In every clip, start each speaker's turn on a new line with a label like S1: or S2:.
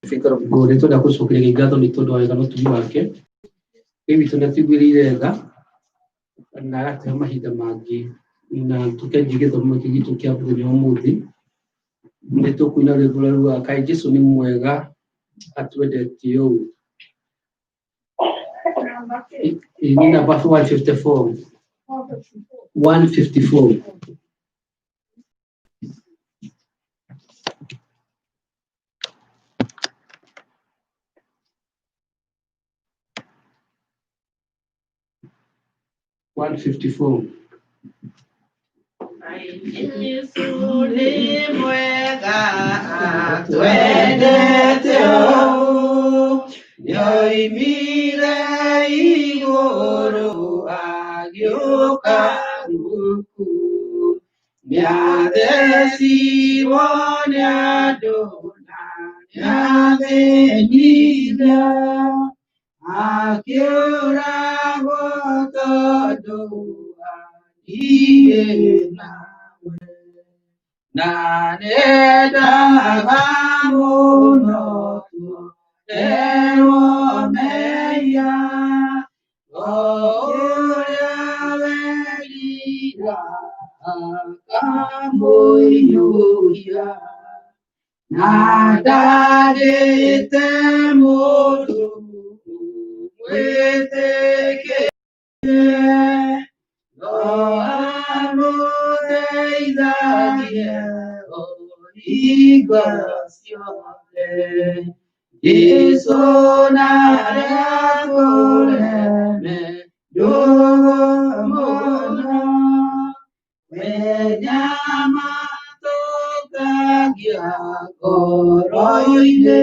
S1: Ngo nĩ twenda gũcokeria ngatho nĩ tondũ wa wega na ũtugi wake. Ngai witũ nĩ atũiguĩrĩire tha na agatũhe mahinda mangĩ na tũkĩanjia gĩthomo gĩkĩ gitũ kĩa mũthenya wa ũmũthĩ. Nĩ tũkũina rwĩmbo rũrĩa rugaga kaĩ Jesũ nĩ mwega atwendete ũũ. Nĩ namba 154. 154. 154.
S2: Jesũ nĩ mwega atwendete ũũ, nĩoimire igũrũ agĩũka gũkũ. Nĩathecirwo nĩ andũ na nĩathĩnire, akĩũragwo tondũ niĩ nawe. Na nĩendaga mũno tuoherwo mehia, o ũrĩa werira akamũiyũria. Na ndarĩte mũndũ mwĩtĩkĩrie, no amũteithagie o hingo ciothe. Jesũ narĩa kũreme ndũgũ mũno, we nyama tũkagia ngoro-inĩ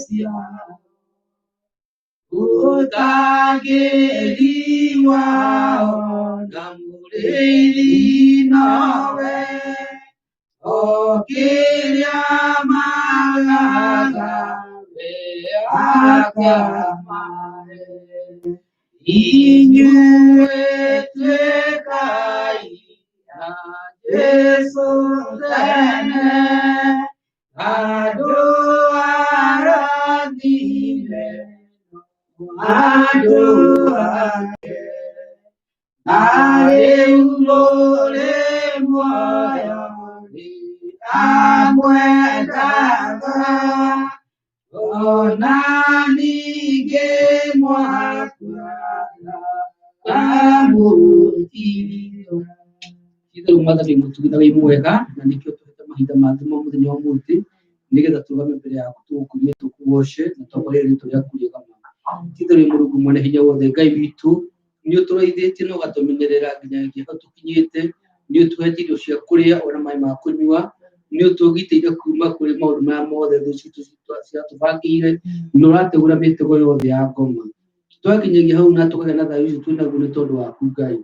S2: ciao. Ũtangĩri wao na mũrĩithi nowe, o kĩrĩa magaga we akamahe. Inyuĩ tuĩkai a Jesũ tene, andũ arathime andũ ake. Na rĩu mũrĩ muoyo nĩ amwendaga, ona ningĩ mwakua akamũtiga.
S1: Itherũ mwathani mũtugi na wĩ mwega na nĩkĩo tũhete mahinda mangĩ ma mũthenya wa ũmũthĩ nĩgetha tũrũgame mbere yaku tũgũkumie tũkũgoce na twambarĩre rĩtwa rĩaku rĩega mũno. Ti-itherũ wĩ Mũrungu mwene hinya wothe Ngai witũ nĩ ũtũrĩithĩtie na ũgatũmenyerera nginyagia hau tũkinyĩte, nĩ ũtũhete irio cia kũrĩa ona maĩ ma kũnyua, nĩ ũtũgitĩire kuma kũrĩ maũndũ maya mothe thũ citũ ciratũbangĩire, na ũrategũra mĩtego yothe ya ngoma. Twakinyagia hau na tũkagĩa na thayũ ũcio twĩnaguo nĩ tondũ waku Ngai.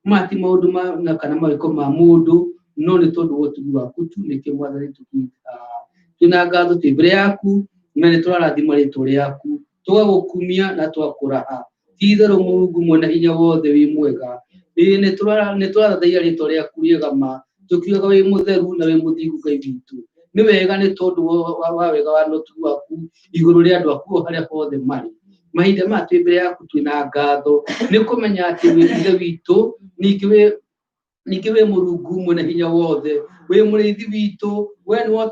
S1: Maya ti maũndũ ma na kana mawĩko ma mũndũ, no nĩ tondũ wa ũtugi waku tu nĩkĩo Mwathani tũkinyĩte haha. Twĩna ngatho twĩ mbere yaku na nĩ tũrarathima rĩtwa rĩaku, tũgagũkumia na twakũraha. Ti-itherũ Mũrungu mwene hinya wothe wĩ mwega. Ĩĩ nĩ tũrathathaiya rĩtwa rĩaku rĩega ma, tũkiugaga wĩ mũtheru na wĩ mũthingu Ngai witũ. Nĩ wega nĩ tondũ wa wega wa na ũtugi waku igũrũ rĩa andũ aku o harĩa hothe marĩ. Mahinda maya twĩ mbere yaku twĩna ngatho nĩ kũmenya atĩ wĩ Ithe witũ, ningĩ wĩ ningĩ wĩ Mũrungu mwene hinya wothe, wĩ mũrĩithi witũ, we nĩwe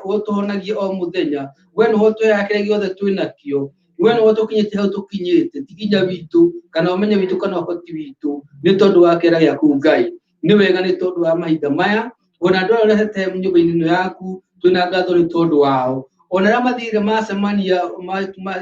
S1: ũtũhonagia o mũthenya, we nĩwe ũtũheaga kĩrĩa gĩothe twĩ nakĩo, we nĩwe ũtũkinyĩtie hau tũkinyĩte, ti hinya witũ kana ũmenyo witũ kana ũhoti witũ, nĩ tondũ wa kĩara gĩaku Ngai. Nĩ wega nĩ tondũ wa mahinda maya, ona andũ aya ũrehete nyũmba-inĩ ĩno yaku, twĩna ngatho nĩ tondũ wao. Ona arĩa mathire macemania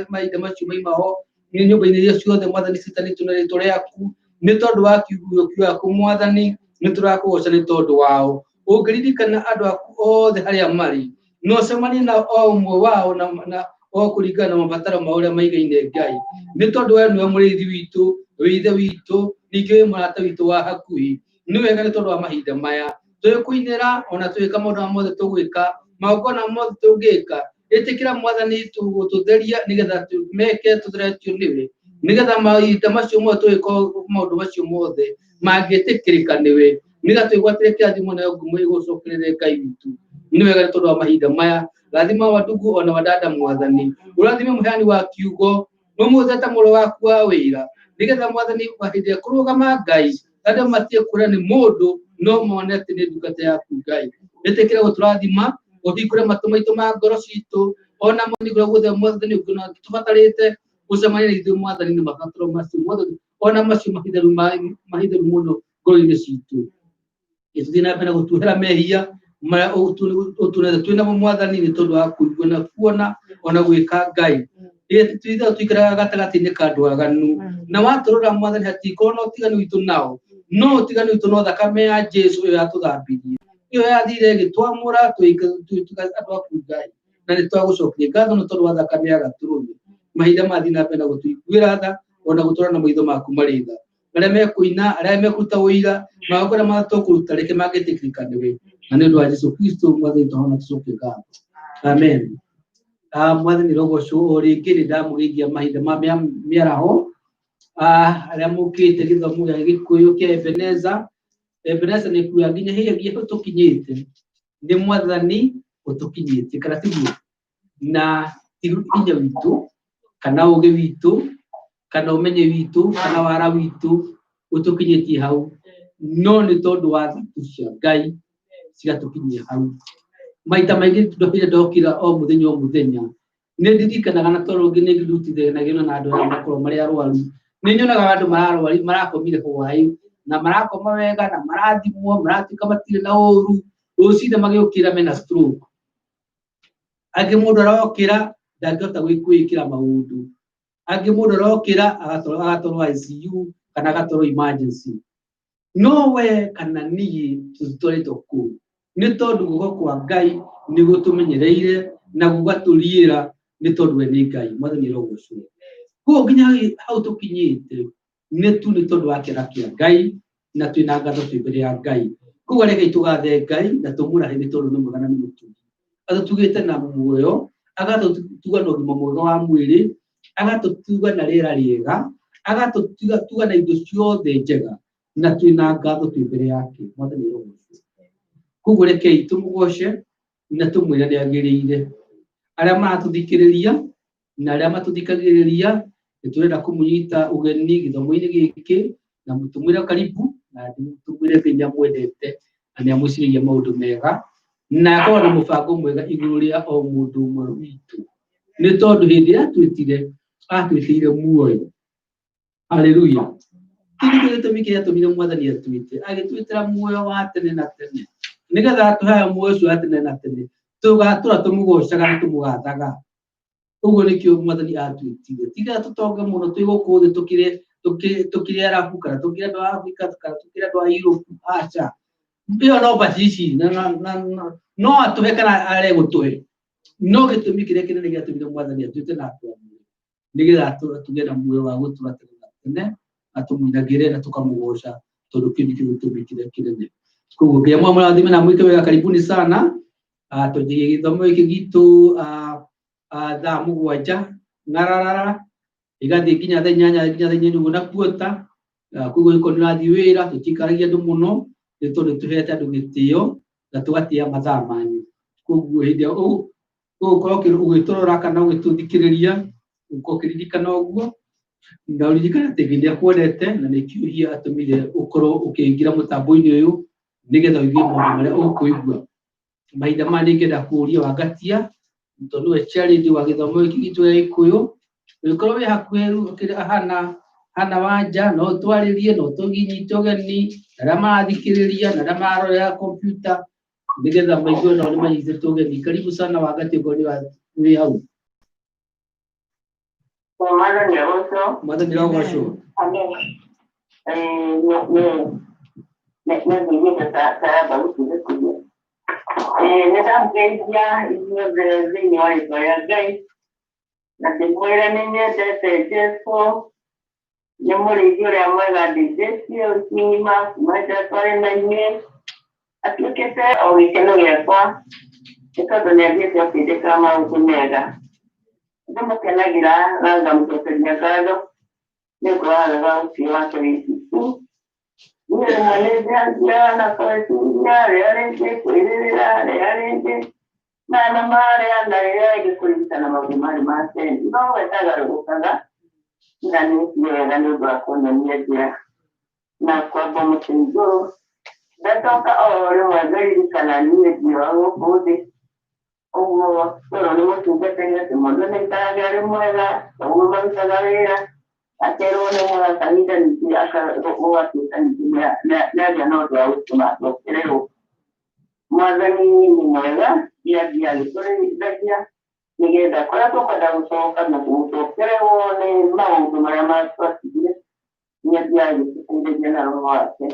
S1: mahinda macio maima ho, nĩ nyũmba-inĩ iria ciothe Mwathani ciĩtanĩtio na rĩtwa rĩaku, nĩ tondũ wa kiugo gĩaku Mwathani, nĩ tũrakũgoca nĩ tondũ wao. Ũngĩririkana andũ aku othe harĩa marĩ, na ũcemanie na o ũmwe wao na o kũringana na mabataro ma ũrĩa maigaine Ngai. Nĩ tondũ we nĩwe mũrĩithi witũ, wĩ ithe witũ, ningĩ wĩ mũrata witũ wa hakuhĩ. Nĩ wega nĩ tondũ wa mahinda maya twĩkũinĩra ona twĩka maũndũ marĩa mothe tũgwĩka, magongona mothe tũngĩka, ĩtĩkĩra Mwathani gũtũtheria nĩgetha meke tũtheretio nĩwe, nĩgetha mahinda macio mothe tũgĩka maũndũ macio mothe mangĩtĩkĩrĩka nĩwe, nĩgetha twĩgwatĩre kĩrathimo nayo ngumo ĩgũcokerere Ngai witũ. Nĩ wega nĩ tondũ wa mahinda maya. Rathima wandugu ona wadada mwathani, ũrathime mũheani wa kiugo, ũmũthete mũro waku wa wĩra, nĩgetha mwathani wa hĩndĩ ĩrĩa kũrũgama Ngai, andũ matige kuona nĩ mũndũ no mone atĩ nĩ ndungata yaku Ngai. Ĩtĩkĩra gũtũrathima, ũhingũre matũ maitũ ma ngoro citũ, ona mwathani kũrĩa guothe mwathani ũngĩona tũbatarĩte gũcemania na ithuĩ mwathani nĩ mabataro macio mothe, ona macio mahitheru mahitheru mũno ngoro-inĩ citũ. Ĩtũthiĩ na mbere na gũtuohera mehia marĩa ũtũrete twĩ namo mwathani, nĩ tondũ wa kũigua na kuona ona gwĩka Ngai. Ithuĩ tũikaraga gatagatĩ-inĩ ka andũ aganu, na watũrora mwathani hatikorwo na ũtiganu witũ nao, no ũtiganu witũ no thakame ya Jesu ĩyo yatũthambirie, ĩyo yathire ĩgĩtwamũra tũgĩtuĩka andũ aku Ngai, na nĩ twagũcokeria ngatho nĩ tondũ wa thakame ya gatũrũme. Mahinda mathiĩ na mbere na gũtũiguĩra tha ona gũtũra na maitho maku marĩ tha, arĩa mekũina, arĩa mekũruta ũira, magongona marĩa tũkũruta, reke mangĩtĩkĩrĩka nĩwe, na nĩ ũndũ wa Jesu Kristo mwathani twahona tũcoke ngatho, amen. Mwathani rogocwo o rĩngĩ. Nĩ ndamũgeithia mahinda ma mĩaraho, arĩa mũkĩte gĩthomo gĩa Gĩkũyũ kĩa Ebeneza. Ebeneza nĩ kuga nginya hĩndĩ nginya hau tũkinyĩte nĩ mwathani ũtũkinyĩtie, kana tiguo? Na ti hinya witũ kana ũgĩ witũ kana ũmenyo witũ kana wara witũ ũtũkinyĩtie hau, no nĩ tondũ wa tha cia Ngai cigatũkinyia hau. Maita maingĩ ndokire ndokira o mũthenya o mũthenya nĩ ndirikanaga, na tondũ ũngĩ nĩ ndutithanagia na andũ arĩa makoragwo marĩ arwaru, nĩ nyonaga andũ mararwari marakomire hwaĩ na marakoma wega na marathimwo maratuĩka matirĩ na ũru, rũcinĩ magĩũkĩra mena stroke. Angĩ mũndũ arokĩra ndangĩhota gwĩkĩra maũndũ, angĩ mũndũ arokĩra agatwarwo agatwarwo ICU kana agatwarwo emergency. No we kana niĩ tũtitwarĩtwo kũu nĩ tondũ guoko kwa Ngai nĩ gũtũmenyereire na gũgatũriĩra, nĩ tondũ we nĩ Ngai. Mwathani rogocwo. Koguo nginya hau tũkinyĩte nĩ tu nĩ tondũ wa kĩara kĩa Ngai, na twĩna ngatho twĩ mbere ya Ngai. Koguo rekei tũgathe Ngai na tũmũrahe nĩ tondũ nĩ mwega na nĩ mũtugi. Atũtugĩte na muoyo, agatũtuga na ũgima mwega wa mwĩrĩ, agatũtuga na rĩera rĩega, agatũtuga na indo ciothe njega, na twĩna ngatho twĩ mbere yake. Mwathani rogocwo. Koguo rekei tũmũgoce na tũmwĩre nĩ agĩrĩire. Arĩa maratũthikĩrĩria na arĩa matũthikagĩrĩria, nĩ tũrenda kũmũnyita ũgeni gĩthomo-inĩ gĩkĩ na tũmwĩre karibu, na tũmwĩre Ngai nĩ amwendete na nĩ amwĩcirĩria maũndũ mega, na akorwo na mũbango mwega igũrũ rĩa o mũndũ ũmwe witũ, nĩ tondũ hĩndĩ ĩrĩa atwĩtire atwĩtĩire muoyo. Haleluya! Kĩu nĩkĩo gĩtũmi kĩrĩa gĩatũmire mwathani atwĩte, agĩtwĩtĩra muoyo wa tene na tene, nĩgetha atũheaga muoyo ũcio wa tene na tene tũgatũra tũmũgocaga na tũmũgathaga. Ũguo nĩkĩo mwathani atwĩtire, tiga tũtonge mũno twĩ gũkũ thĩ, tũkĩre tũkĩre Arabu kana tũkĩre andũ a Afrika kana tũkĩre andũ a Europe. Aca, ĩyo no bacici no atũhe kana are gũtũhe, no gĩtũmi kĩrĩa kĩnene gĩatũmire mwathani atwĩte na atwamũre nĩgetha tũgĩe na muoyo wa gũtũra tene na tene na tũmũinagĩre na tũkamũgoca, tondũ kĩu nĩkĩo gĩtũmi kĩrĩa kĩnene. Koguo Ngai amũrathime na mwĩke wega. Karibuni sana. Twanjagia gĩthomo gĩkĩ gitũ thaa 7 ng'ararara, ĩgathiĩ nginya thaa 8, nginya thaa 8 ũguo na kuota. Koguo ĩkorwo nĩ ũrathiĩ wĩra, tũtikaragia andũ mũno nĩ tondũ tũhete andũ gĩtĩo na tũgatĩa mathaa manyu. Koguo hĩndĩ ĩrĩa ũgũkorwo ũgĩtũrora kana ũgĩtũthikĩrĩria, ũkorwo ũkĩririkana ũguo na ũririkane atĩ Ngai nĩ akwendete, na nĩkĩo hihi atũmire ũkorwo ũkĩingĩra mũtambo-inĩ ũyũ nĩgetha ũigue maũndũ marĩa ũkũigua. Mahinda maya nĩ ingĩenda kũũria Wangatia, tondũ nĩwe chairlady wa gĩthomo gĩkĩ gitũ gĩa Gĩkũyũ, ũngĩkorwo wĩ hakuhĩ hana hana wanja, no ũtwarĩrie, no tũnyite ũgeni arĩa marathikĩrĩria na arĩa mararorera kompiuta, nĩgetha maigue nao nĩ manyitĩtwo ũgeni. Karibu sana Wangatia, ũkorwo wĩ hau.
S3: Mwathani agocwo.
S1: Mwathani rogocwo.
S3: Amen. Nĩ ngũiguĩte ta thauti gĩkuhĩ. Nĩ ndamũgeithia inyuothe thĩinĩ wa rĩtwa rĩa Ngai na ndĩmwĩre nĩ nyendete Jesũ, nĩ mũrĩithi ũrĩa mwega ndĩithĩtie wiki ng'ima kuma hĩndĩ ĩrĩa twarĩ na inyuĩ, atuĩkĩte o gĩkeno gĩakwa nĩ tondũ nĩ athiĩte akĩnjĩkaga maũndũ mega. Ndĩmũkenagĩra na ngamũcokeria ngatho nĩ ũndũ wa wega ũcio wake wĩ hiku. Niĩ rĩmwe nĩ ndĩrathiaga na gwĩciria rĩrĩa rĩngĩ kwĩrĩrĩra rĩrĩa rĩngĩ na na marĩa na rĩrĩa rĩngĩ kũririkana maũndũ marĩ ma tene no we ndagarũrũkaga na nĩ wega nĩ ũndũ wa kũnyonia njĩra na kwamba mũtĩ igũrũ ndacoka o rĩmwe ngaririkana niĩ ndirĩ wa gũkũ thĩ ũguo toro nĩ mũtungatĩri atĩ mũndũ nĩ aikarage arĩ mwega ũguo marutaga wĩra akerwo nĩ mwega kahinda ningĩ gũgatuĩka ningĩ nĩagĩa na ũndũ wa gũtũma acokererwo. Mwathani nĩ mwega ndiathiĩ agĩtũrĩithagia nĩgetha kũrĩa tũkwenda gũcoka na gũcokererwo nĩ maũndũ marĩa matwatigire nĩathiaga agĩtũteithagia na roho wake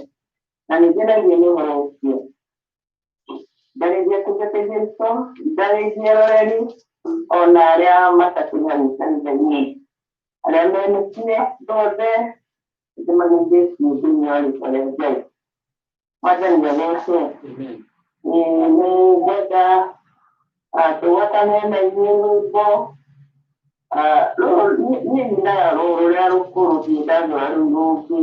S3: na nĩ ngenagio nĩ ũhoro ũcio. Ndarĩria tungata Jesũ, ndarĩria eroreri ona arĩa matakinyanĩte kanitha-inĩ, arĩa me mĩciĩ othe nĩmageithĩtio thĩinĩ wa rĩtwa rĩa Ngai. Mwathani agocwo.
S1: Amen.
S3: Nĩ ngwenda tũgwatane na inyuĩ rwĩmbo. Rũrũ niĩ nyinaga rũrũ rũrĩa rũkũrũ ndirĩ ndagũra rũu rũngĩ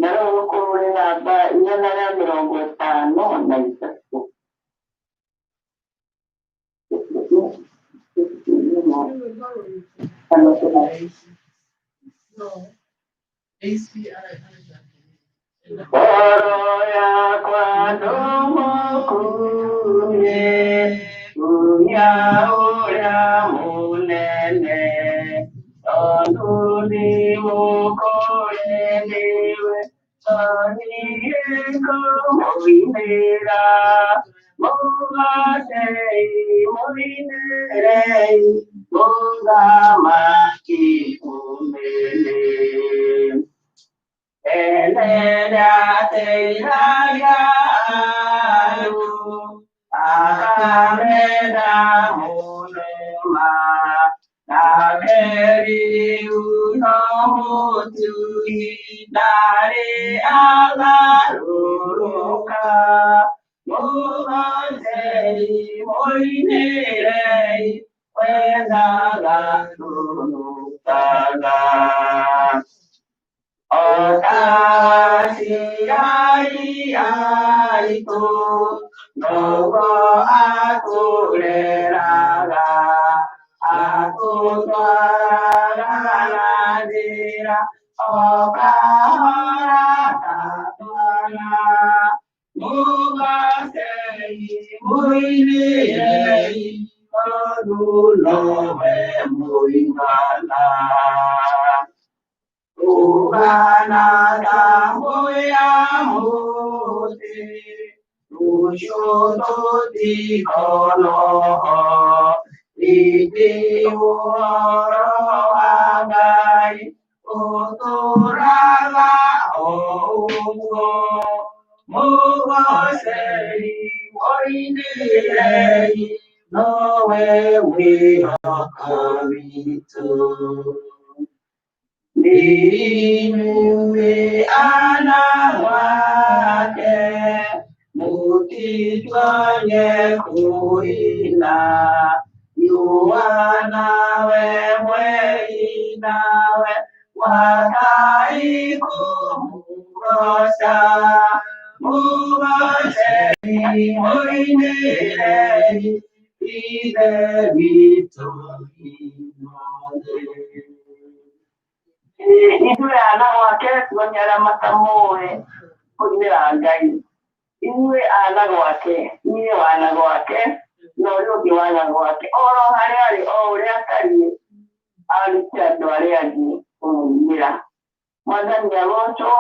S3: na rũrũ rũkũrũ rĩ namba 153. Ngoro yakwa ndũmũkumie, kumia ũrĩa mũnene, tondũ nĩ mũkũrĩ nĩwe, toniĩ kũmũinĩra. Mũgacei, mũinĩrei, mũthamaki mũnene. Enendateithagia andũ, akamenda mũno ma, nake rĩu no mũtugi, ndarĩ agarũrũka. Mũgocei, mũinĩrei, we ndagarũrũkaga. Otaciari aitũ, noguo atũreraga, atũtwaraga na njĩra o kahora ta twana. Mũgacei, mũinĩrei, tondũ nowe mũigana. Ũhana ta mũya mũtĩ, rũciũ tũtikonoho, ningĩ ũhoro wa Ngai ũtũũraga o ũguo. Mũgocei, mũinĩrei, nowe mwĩhoko witũ. Inyuĩ ana gwake, mũtitonye kũina, riũa nawe mweri nawe, gwatai kũmũgooca. Mũgoocei, mũinĩrei, Ithe witũ inyuothe. Ithuĩ ana gwake tuonie arĩa matamũĩ kũinĩra Ngai. Inyuĩ ana gwake, niĩ wana gwake, na ũrĩa ũngĩ wana gwake, oro harĩa arĩ, o ũrĩa atariĩ, arute andũ arĩa angĩ kũmũinĩra. Mwathani agocwo.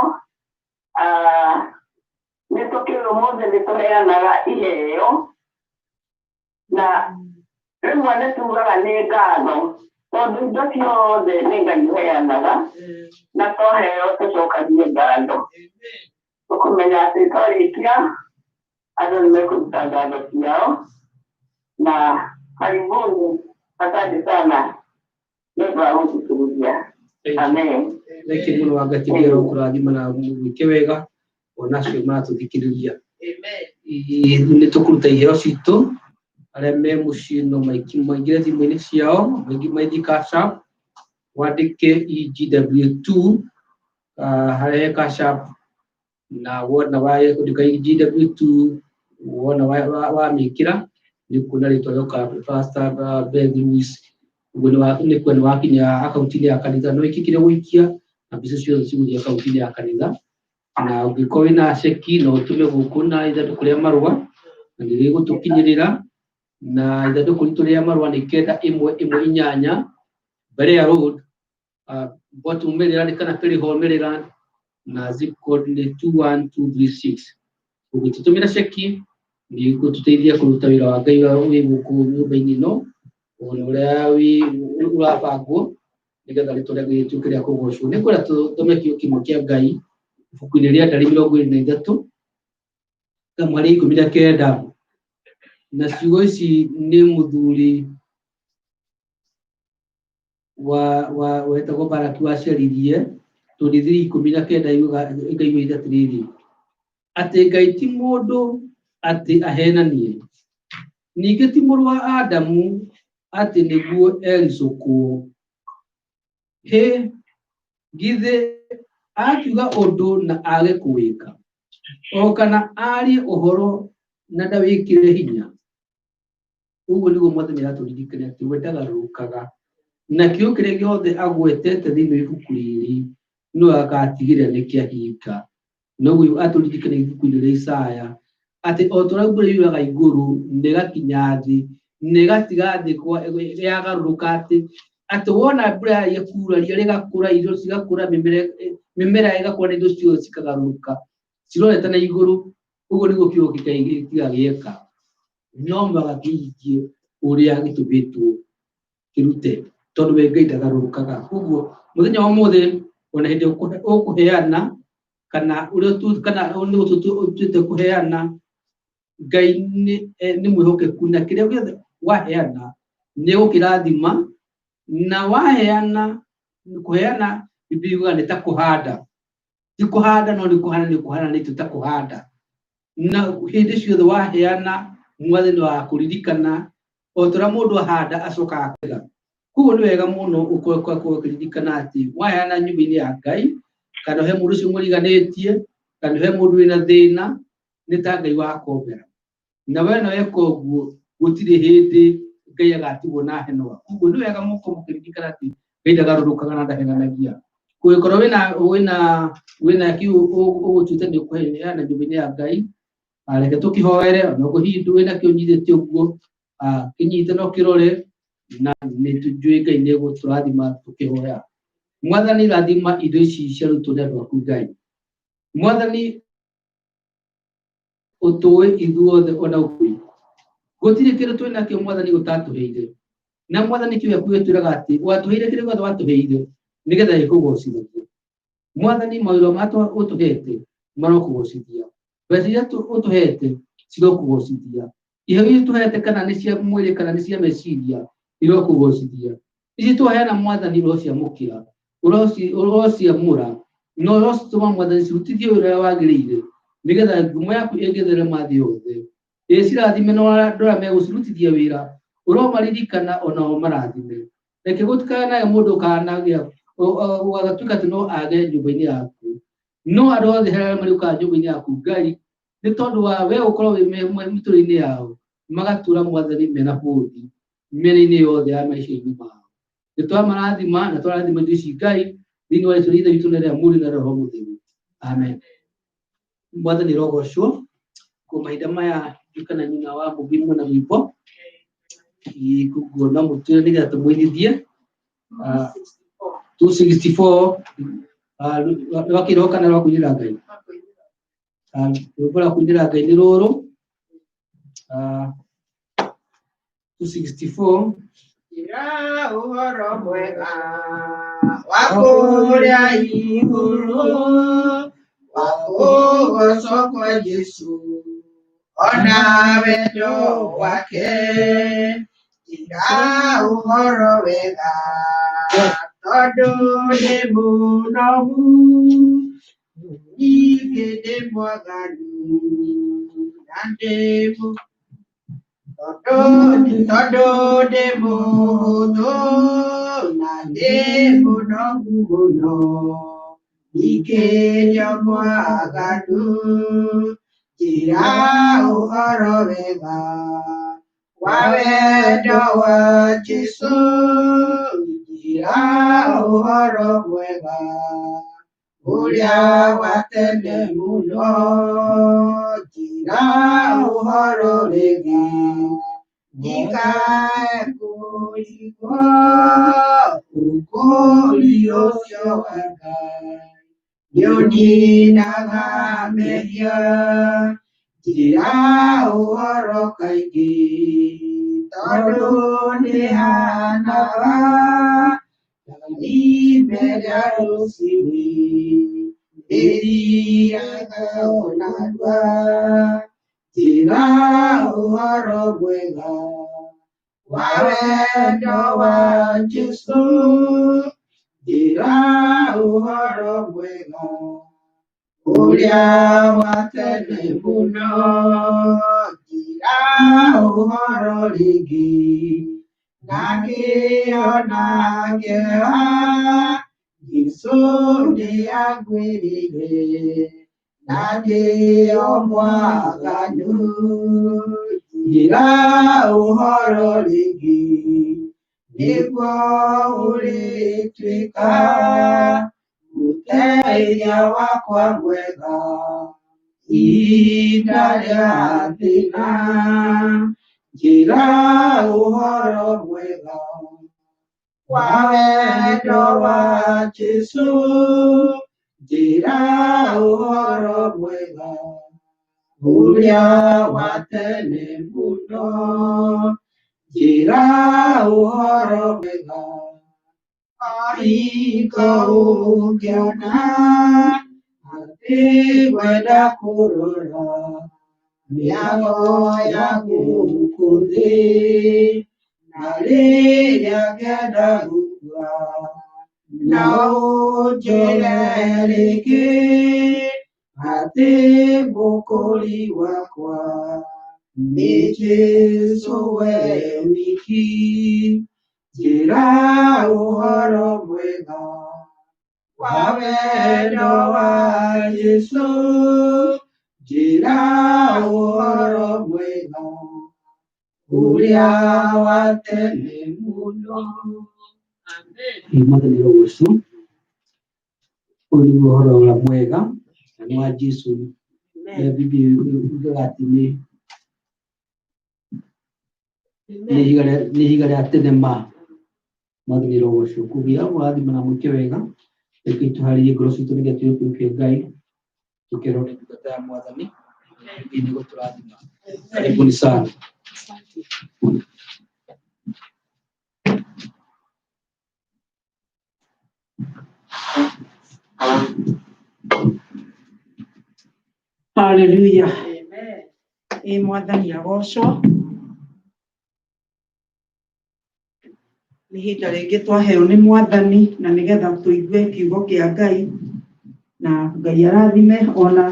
S3: Nĩ tũkĩũĩ ũmũthĩ nĩ tũheanaga iheo, na rĩmwe nĩ tugaga nĩ ngatho, tondũ indo ciothe nĩ Ngai ũheanaga, na twaheo tũcokagie ngatho. Tũkũmenya atĩ twarĩkia andũ nĩ mekũruta ngatho ciao, na karibuni, asante sana nĩ ũndũ wa gũthikĩrĩria. Amen.
S1: Thengiũ mũno wangatĩria kũrathima na gwĩke wega ona acio maratũthikĩrĩria. Nĩ tũkũruta iheo citũ arĩa me mũciĩ no maingĩre thimũ-inĩ ciao maingĩ Cash App wandĩke EGW2 harĩa he Cash App. Na wona wandĩka GW2 wona wamĩkĩra nĩ ũkuona rĩtwa rĩoka Pastor Beth Lewis. Ũguo nĩ kuona wakinya akaunti-inĩ ya kanitha. No ĩkĩkire gũikia na mbeca ciothe cigũthiĩ akaunti-inĩ ya kanitha. Na ũngĩkorwo wĩna ceki no ũtũme gũkũ na ithandũkũ rĩa marũa na nĩ rĩgũtũkinyĩrĩra. Na ithandũkũ ritũ rĩa marũa nĩ 9118 Berea Road, Baltimore, Maryland kana Perry Hall, Maryland, na zip code nĩ 21236. Ũngĩtũtũmĩra ceki nĩ gũtũteithia kũruta wĩra wa Ngai wĩ gũkũ nyũmba-inĩ ĩno ona ũrĩa ũrabangwo nĩgetha rĩtwa rĩa Ngai rĩtuĩke rĩa kũgocwo. Nĩ kwenda tũthome kiugo kĩmwe kĩa Ngai ibuku-inĩ rĩa Ndari 23 kamweri 19. Na ciugo ici nĩ mũthuri wa wetagwo Baraki waciaririe 23:19 yugaga Ngai oigire atĩrĩrĩ, atĩ Ngai ti mũndũ atĩ ahenanie, ningĩ ti mũrũ wa Adamu atĩ nĩguo ericũkwo. Hĩ, githĩ akiuga ũndũ na age kũwĩka, o kana arie ũhoro na ndawĩkĩre hinya? Ũguo nĩguo Mwathani aratũririkania atĩ we ndagarũrũkaga, na kĩo kĩrĩa gĩothe agwetete thĩinĩ wa ibuku rĩrĩ no agatigĩrĩra nĩ kĩahinga. Noguo atũririkania ibuku-inĩ rĩa Isaya atĩ o ta ũrĩa mbura yuraga igũrũ na ĩgakinya thĩ na ĩgatiga thĩ yagarũrũka, atĩ wona mbura yarĩkia kura ria rĩgakũra, irio cigakũra, mĩmera ĩgakũra na indo ciothe cikagarũrũka cirorete na igũrũ. Ũguo nĩguo kiugo kĩa Ngai gĩtiga gĩeka, no mũhaka kĩhingie ũrĩa gĩtũmĩtwo kĩrute, tondũ we Ngai ndagarũrũkaga. Koguo mũthenya wa ũmũthĩ ona hĩndĩ ũkũheana kana ũrĩa kana nĩ ũtuĩte kũheana, Ngai nĩ mwĩhokeku na kĩrĩa gĩothe waheana nĩ egũkĩrathima. Na waheana, kũheana Bibilia yugaga nĩ ta kũhanda, ti kũhanda no nĩ kũhanda, nĩ kũhanda nĩ ta kũhanda. Na hĩndĩ ciothe waheana Mwathani wa kũririkana o ta ũrĩa mũndũ ahanda acokaga kũgetha. Koguo nĩ wega mũno ũkorwo ũkĩririkana atĩ waheana nyũmba-inĩ ya Ngai, kana ũhe mũndũ ũcio mũriganĩtie, kana ũhe mũndũ wĩna thĩna, nĩ ta Ngai wakombera. Na we na weka ũguo gũtirĩ hĩndĩ Ngai agatigwo na henwa. Koguo nĩ wega mũkorwo mũkĩririkana atĩ Ngai ndagarũrũkaga na ndahenanagia. Kũngĩkorwo wĩna kĩu ũgũtuĩte nĩ ũkũheana nyũmba-inĩ ya Ngai, reke tũkĩhoere, ona ũguo hihi wĩna kĩo ũnyitĩte ũguo, kĩnyite na ũkĩrore, na nĩ tũnjũĩ Ngai nĩ egũtũrathima tũkĩhoya. Mwathani, rathima indo ici ciarutwo nĩ andũ aku Ngai. Mwathani, ũtũĩ ithuothe ona ũkũĩ. Gũtirĩ kĩndũ twĩ nakĩo Mwathani ũtatũheire. Na Mwathani kiugo gĩaku gĩtwĩraga atĩ watũheire kĩrĩa gĩothe watũheire nĩgetha gĩkũgocithagie. Mwathani, mawĩra marĩa ũtũhete marokũgocithia, mbeca iria ũtũhete cirokũgocithia, iheo iria ũtũhete kana nĩ cia mwĩrĩ kana nĩ cia meciria irokũgocithia. Ici twaheana Mwathani ũrociamũkĩra, ũrociamũra na ũrocitũma Mwathani cirutithie wĩra ũrĩa wagĩrĩire nĩgetha ngumo yaku ĩngĩtherema thĩ yothe. Ĩ cirathime na andũ arĩa megũcirutithia wĩra, ũromaririkana onao marathime. Reke gũtikanage mũndũ ũkanagĩa ũgatuĩka atĩ no age nyũmba-inĩ yaku, no andũ othe arĩa marĩũkaga nyũmba-inĩ yaku Ngai, nĩ tondũ wa we gũkorwo wĩ mĩtũrĩre-inĩ yao, magatũra Mwathani mena bũthi mĩena-inĩ yothe ya maica-inĩ mao. Nĩ twamarathima na twarathima indo ici Ngai thĩinĩ wa rĩtwa rĩa Ithe witũ na rĩa Mũriũ na rĩa Roho Mũtheru. Amen. Mwathani rogocwo. Kwa mahinda maya kana nyina wa mũmbi mwena rwĩmbo koguo no mũtwĩre nĩgetha tũmũinithie. 264 rwa kĩroho kana rwa kũinĩra Ngai? Rwĩmbo rwa kũinĩra Ngai nĩ rũrũ, 264.
S2: Ira ũhoro mwega wa kũrĩa igũrũ, wa kũgocwo kwa Jesũ, ona wendo wake. Ira ũhoro wega, tondũ ndĩ mũnogu, ningĩ ndĩ mwaganu, na ndĩ tondũ ndĩ mũhũthũ na ndĩ mũnogu mũno. Ningĩ nĩ mwaganu, njĩra ũhoro wega wa wendo wa Jesũ, njĩra ũhoro mwega ũrĩa wa tene mũno, njĩra ũhoro rĩngĩ ndikae kũrigwo ũkũũri ũcio wa Ngai nĩũninaga mehia, njĩra ũhoro kaingĩ tondũ nĩhanaga ta ime rĩa rũcinĩ rĩthiraga o narua, njĩra ũhoro mwega wa wendo wa Jesũ, njĩra ũhoro mwega ũrĩa wa tene mũno, njĩra ũhoro rĩngĩ na kĩo na kĩeha, Jesũ nĩanguĩrĩire na ndĩo mwaganu, njĩra ũhoro rĩngĩ nĩguo ũrĩtuĩka mũteithia wakwa mwega ihinda rĩa thĩna, njĩra ũhoro mwega wa wendo wa Jesũ, njĩra ũhoro mwega ũrĩa wa tene mũno, njĩra ũhoro mwega hingo ũngĩona atĩ ngwenda kũrora mĩago ya gũkũ thĩ, na rĩrĩa ngenda gũkua no ũnjĩre rĩngĩ atĩ mũkũri wakwa nĩ Jesũ we wiki, njĩra ũhoro mwega wa wendo wa Jesũ, njĩra ũhoro mwega ũrĩa wa tene mũno.
S1: Mwathani arogocwo. Ũyũ nĩguo ũhoro ũrĩa mwega na nĩ wa Jesũ. Bibilia yugaga atĩ nĩ ihiga rĩa tene ma. Mwathani arogocwo. Koguo amũrathime na mwĩke wega. Rekei tũharĩrie ngoro citũ nĩgetha tũige kiugo kĩa Ngai tũkerwo nĩ ndungata ya Mwathani. Ngai nĩ gũtũrathima. Karibuni sana.
S4: Haleluya. Ĩ Mwathani agocwo. Nĩ ihinda rĩngĩ twaheo nĩ Mwathani na nĩgetha tũigue kiugo kĩa Ngai, na Ngai arathime. Ona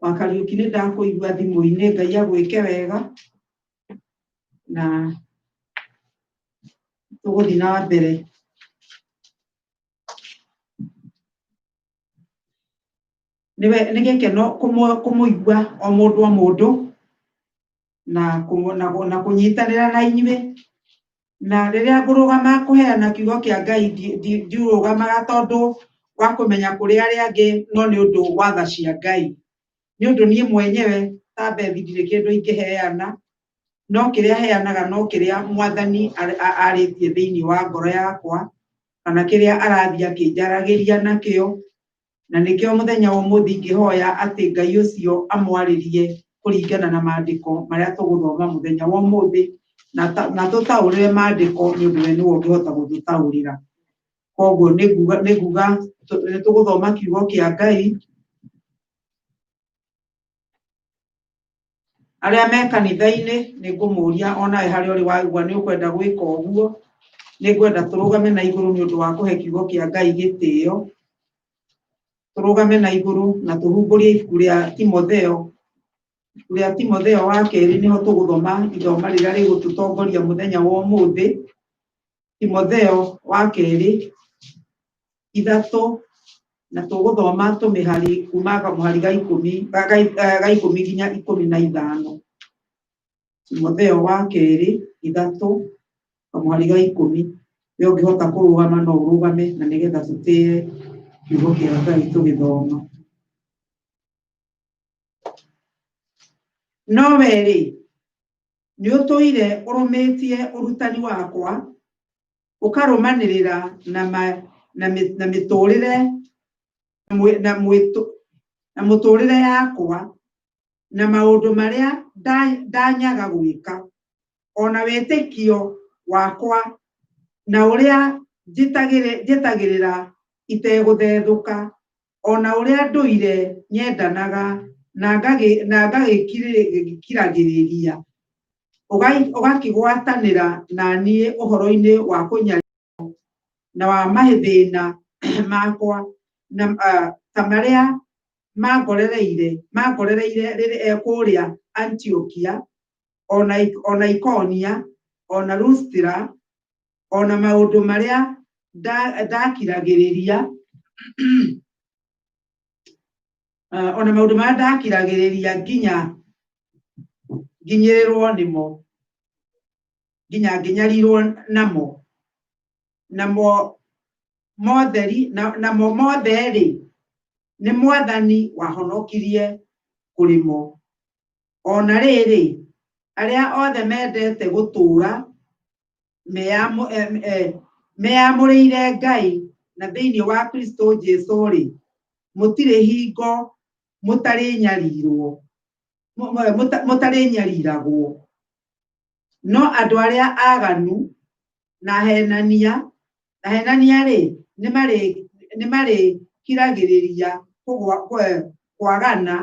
S4: wa Kariũki nĩ ndakũigua thimũ-inĩ, Ngai agwĩke wega na tũgũthiĩ na mbere. Nĩ gĩkeno kũmũigua o mũndũ o mũndũ na kũnyitanĩra na inyuĩ. Na rĩrĩa ngũrũgama kũheana kiugo kĩa Ngai, ndirũgamaga tondũ wa kũmenya kũrĩ arĩa angĩ, no nĩ ũndũ wa tha cia Ngai. Nĩ ũndũ niĩ mwenyewe ta Bethi ndirĩ kĩndũ ingĩheana, no kĩrĩa heanaga no kĩrĩa Mwathani arĩtie thĩinĩ wa ngoro yakwa, kana kĩrĩa arathiĩ akĩnjaragĩria nakĩo. Na nĩkĩo mũthenya wa ũmũthĩ ingĩhoya atĩ Ngai ũcio amwarĩrie kũringana na maandĩko marĩa tũgũthoma mũthenya wa ũmũthĩ, na tũtaũrĩre maandĩko nĩ ũndũ we nĩwe ũngĩhota gũtũtaũrĩra. Koguo nĩ nguga nĩ tũgũthoma kiugo kĩa Ngai. Arĩa me kanitha-inĩ nĩ ngũmũria onawe harĩa ũrĩ waigua nĩ ũkwenda gwĩka ũguo, nĩ ngwenda tũrũgame na igũrũ nĩ ũndũ wa kũhe kiugo kĩa Ngai gĩtĩo. Tũrũgame na igũrũ na tũhumbũrie ibuku rĩa Timotheo. Ibuku rĩa Timotheo wa kerĩ nĩho tũgũthoma ithoma rĩrĩa rĩgũtũtongoria mũthenya wa ũmũthĩ. Timotheo wa kerĩ 3 Na tũgũthoma tũmĩhari kuma kamũhari ga ikũmi ga ikũmi nginya ikũmi na ithano. Timotheo wa kerĩ ithatũ kamũhari ga ikũmi. We ũngĩhota kũrũgama no ũrũgame na nĩgetha tũtĩe kiugo kĩa Ngai tũgĩthoma. No we-rĩ, nĩũtũire ũrũmĩtie ũrutani wakwa, ũkarũmanĩrĩra na ma, na, mĩ, na mĩtũrĩre na, mwĩtũ, na mũtũrĩre yakwa na maũndũ marĩa ndanyaga gwĩka, ona wĩtĩkio wakwa na ũrĩa njĩtagĩrĩra itegũthethũka, ona ũrĩa ndũire nyendanaga na ngagĩkiragĩrĩria, ũgakĩgwatanĩra na niĩ ũhoro-inĩ wa kũnyarirwo na wa mathĩna makwa na ta marĩa mangorereire kũrĩa Antiokia, ona Ikonia, ona Lustra, ona maũndũ marĩa ndakiragĩrĩria ona maũndũ marĩa ndakiragĩrĩria nginya nginyĩrĩrwo nĩmo, nginya nginyarirwo namo, namo motheri namo mothe-rĩ, nĩ Mwathani wahonokirie kũrĩ mo. Ona rĩrĩ, arĩa othe mendete gũtũũra meyamũrĩire Ngai na thĩinĩ wa Kristo Jesu-rĩ, mũtirĩ hingo mũtarĩnyarirwo, mũtarĩnyariragwo. No andũ arĩa aganu na ahenania-rĩ, nĩmarĩkiragĩrĩria kwagana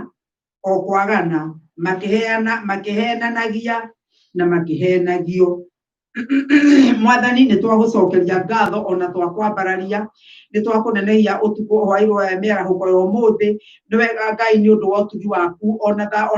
S4: o kwagana, makĩhenanagia na makĩhenagio. Mwathani, nĩ twagũcokeria ngatho ona twakwambararia, nĩ twakũnenehia ũtukũ hwaĩ wa mĩarahũko ya ũmũthĩ. Nĩ wega Ngai nĩ ũndũ wa ũtugi waku ona tha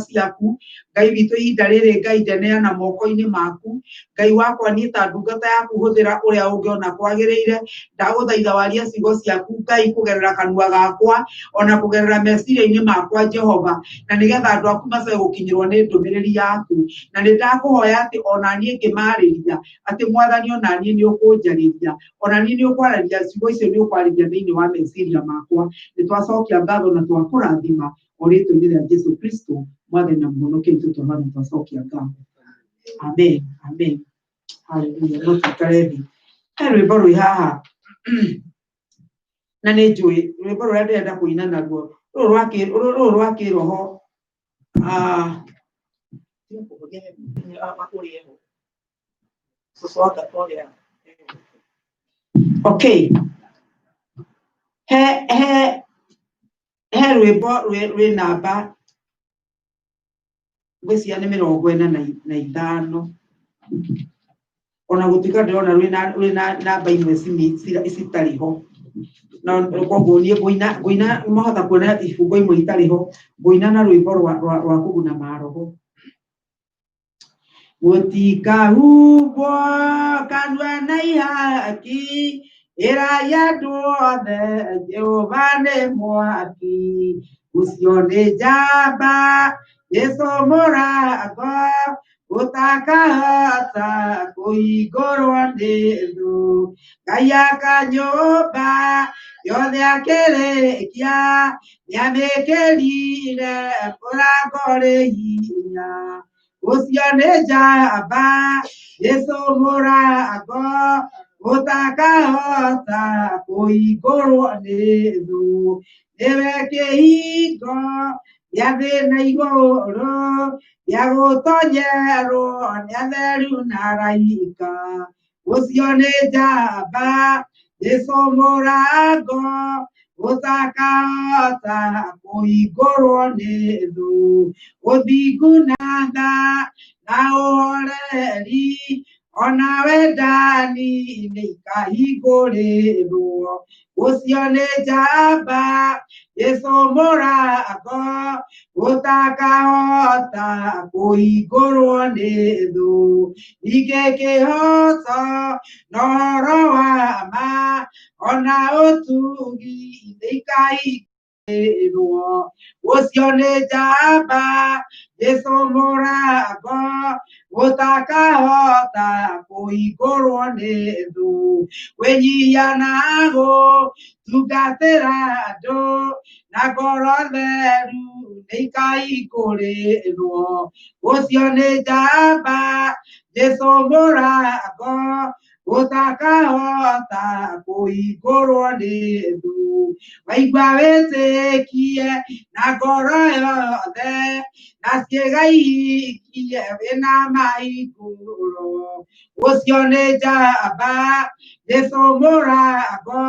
S4: ciaku. Ngai witũ, ihinda rĩrĩ Ngai ndeneana moko-inĩ maku. Ngai wakwa, niĩ ta ndungata yaku hũthĩra ũrĩa ũngĩona kwagĩrĩire. Ndagũthaitha warie ciugo ciaku Ngai kũgerera kanua gakwa ona kũgerera meciria-inĩ makwa Jehova, na nĩgetha andũ aku macoke gũkinyĩrwo nĩ ndũmĩrĩri yaku. Na nĩ ndakũhoya atĩ ona niĩ ngĩmarĩria atĩ Mwathani ona niĩ nĩ ũkũnjarĩria, ona niĩ nĩ ũkwarĩria ciugo icio, nĩ ũkwarĩria thĩinĩ wa meciria makwa. Nĩ twacokia ngatho na twakũrathima o rĩtwa-inĩ rĩa Jesu Kristo Mwathani na Mũhonokia witũ, twahoya na twacokia ngatho. Amen, amen. Hallelujah. No tũikare thĩ. He rwĩmbo rwĩ haha na nĩ njũĩ rwĩmbo rũrĩa ndĩrenda kũina naruo, rũrũ rwa kĩroho. Okay, he he he rwĩmbo rwĩ namba ngwĩciria nĩ mĩrongo ĩna na ithano, ona gũtuĩka ndĩrona rwĩna namba imwe citarĩ ho, no koguo niĩ ngũina mahota kuona ibungo imwe itarĩ ho, ngũina na rwĩmbo rwa kũguna maroho. Gũtikahumbwo kanua na ihaki, ĩrai andũ othe Jehova nĩ mwaki. Ũcio nĩ njamba Jesu mũrango, ũtakahota kũhingũrwo nĩ thũ. Ngai aka nyũmba yothe akĩrĩkia, nĩamĩkĩrire mũrango rĩ hinya. Ũcio nĩ njamba Jesu mũrango, ũtakahota kũhingũrwo nĩ thũ. Nĩwe kĩhingo gĩa thĩ na igũrũ, gĩa gũtonyerwo nĩ atheru na araika. Ũcio nĩ njamba Jesu mũrango, ũtakahota kũhingũrwo nĩ thũ. Ũthingu na tha na ũhoreri, ona wendani nĩ ikahingũrĩrwo. Ũcio nĩ njamba Jesu mũrango, ũtakahota kũhingũrwo nĩ thũ. Ningĩ kĩhoto na ũhoro wa ma, ona ũtugi nĩikaingĩrwo. Ũcio nĩ njamba Jesũ mũrango ũtakahota kũhingũrwo nĩ thũ. Kwĩnyihia na gũtungatĩra andũ na ngoro theru nĩikaihingũrĩrwo. Ũcio nĩ njamba Jesũ mũrango ũtakahota kũhingũrwo nĩ thũ. Waigua wĩtĩkie na ngoro yothe na ciĩga ihingie wĩna mahingũro. Ũcio nĩ njamba Jesũ mũrango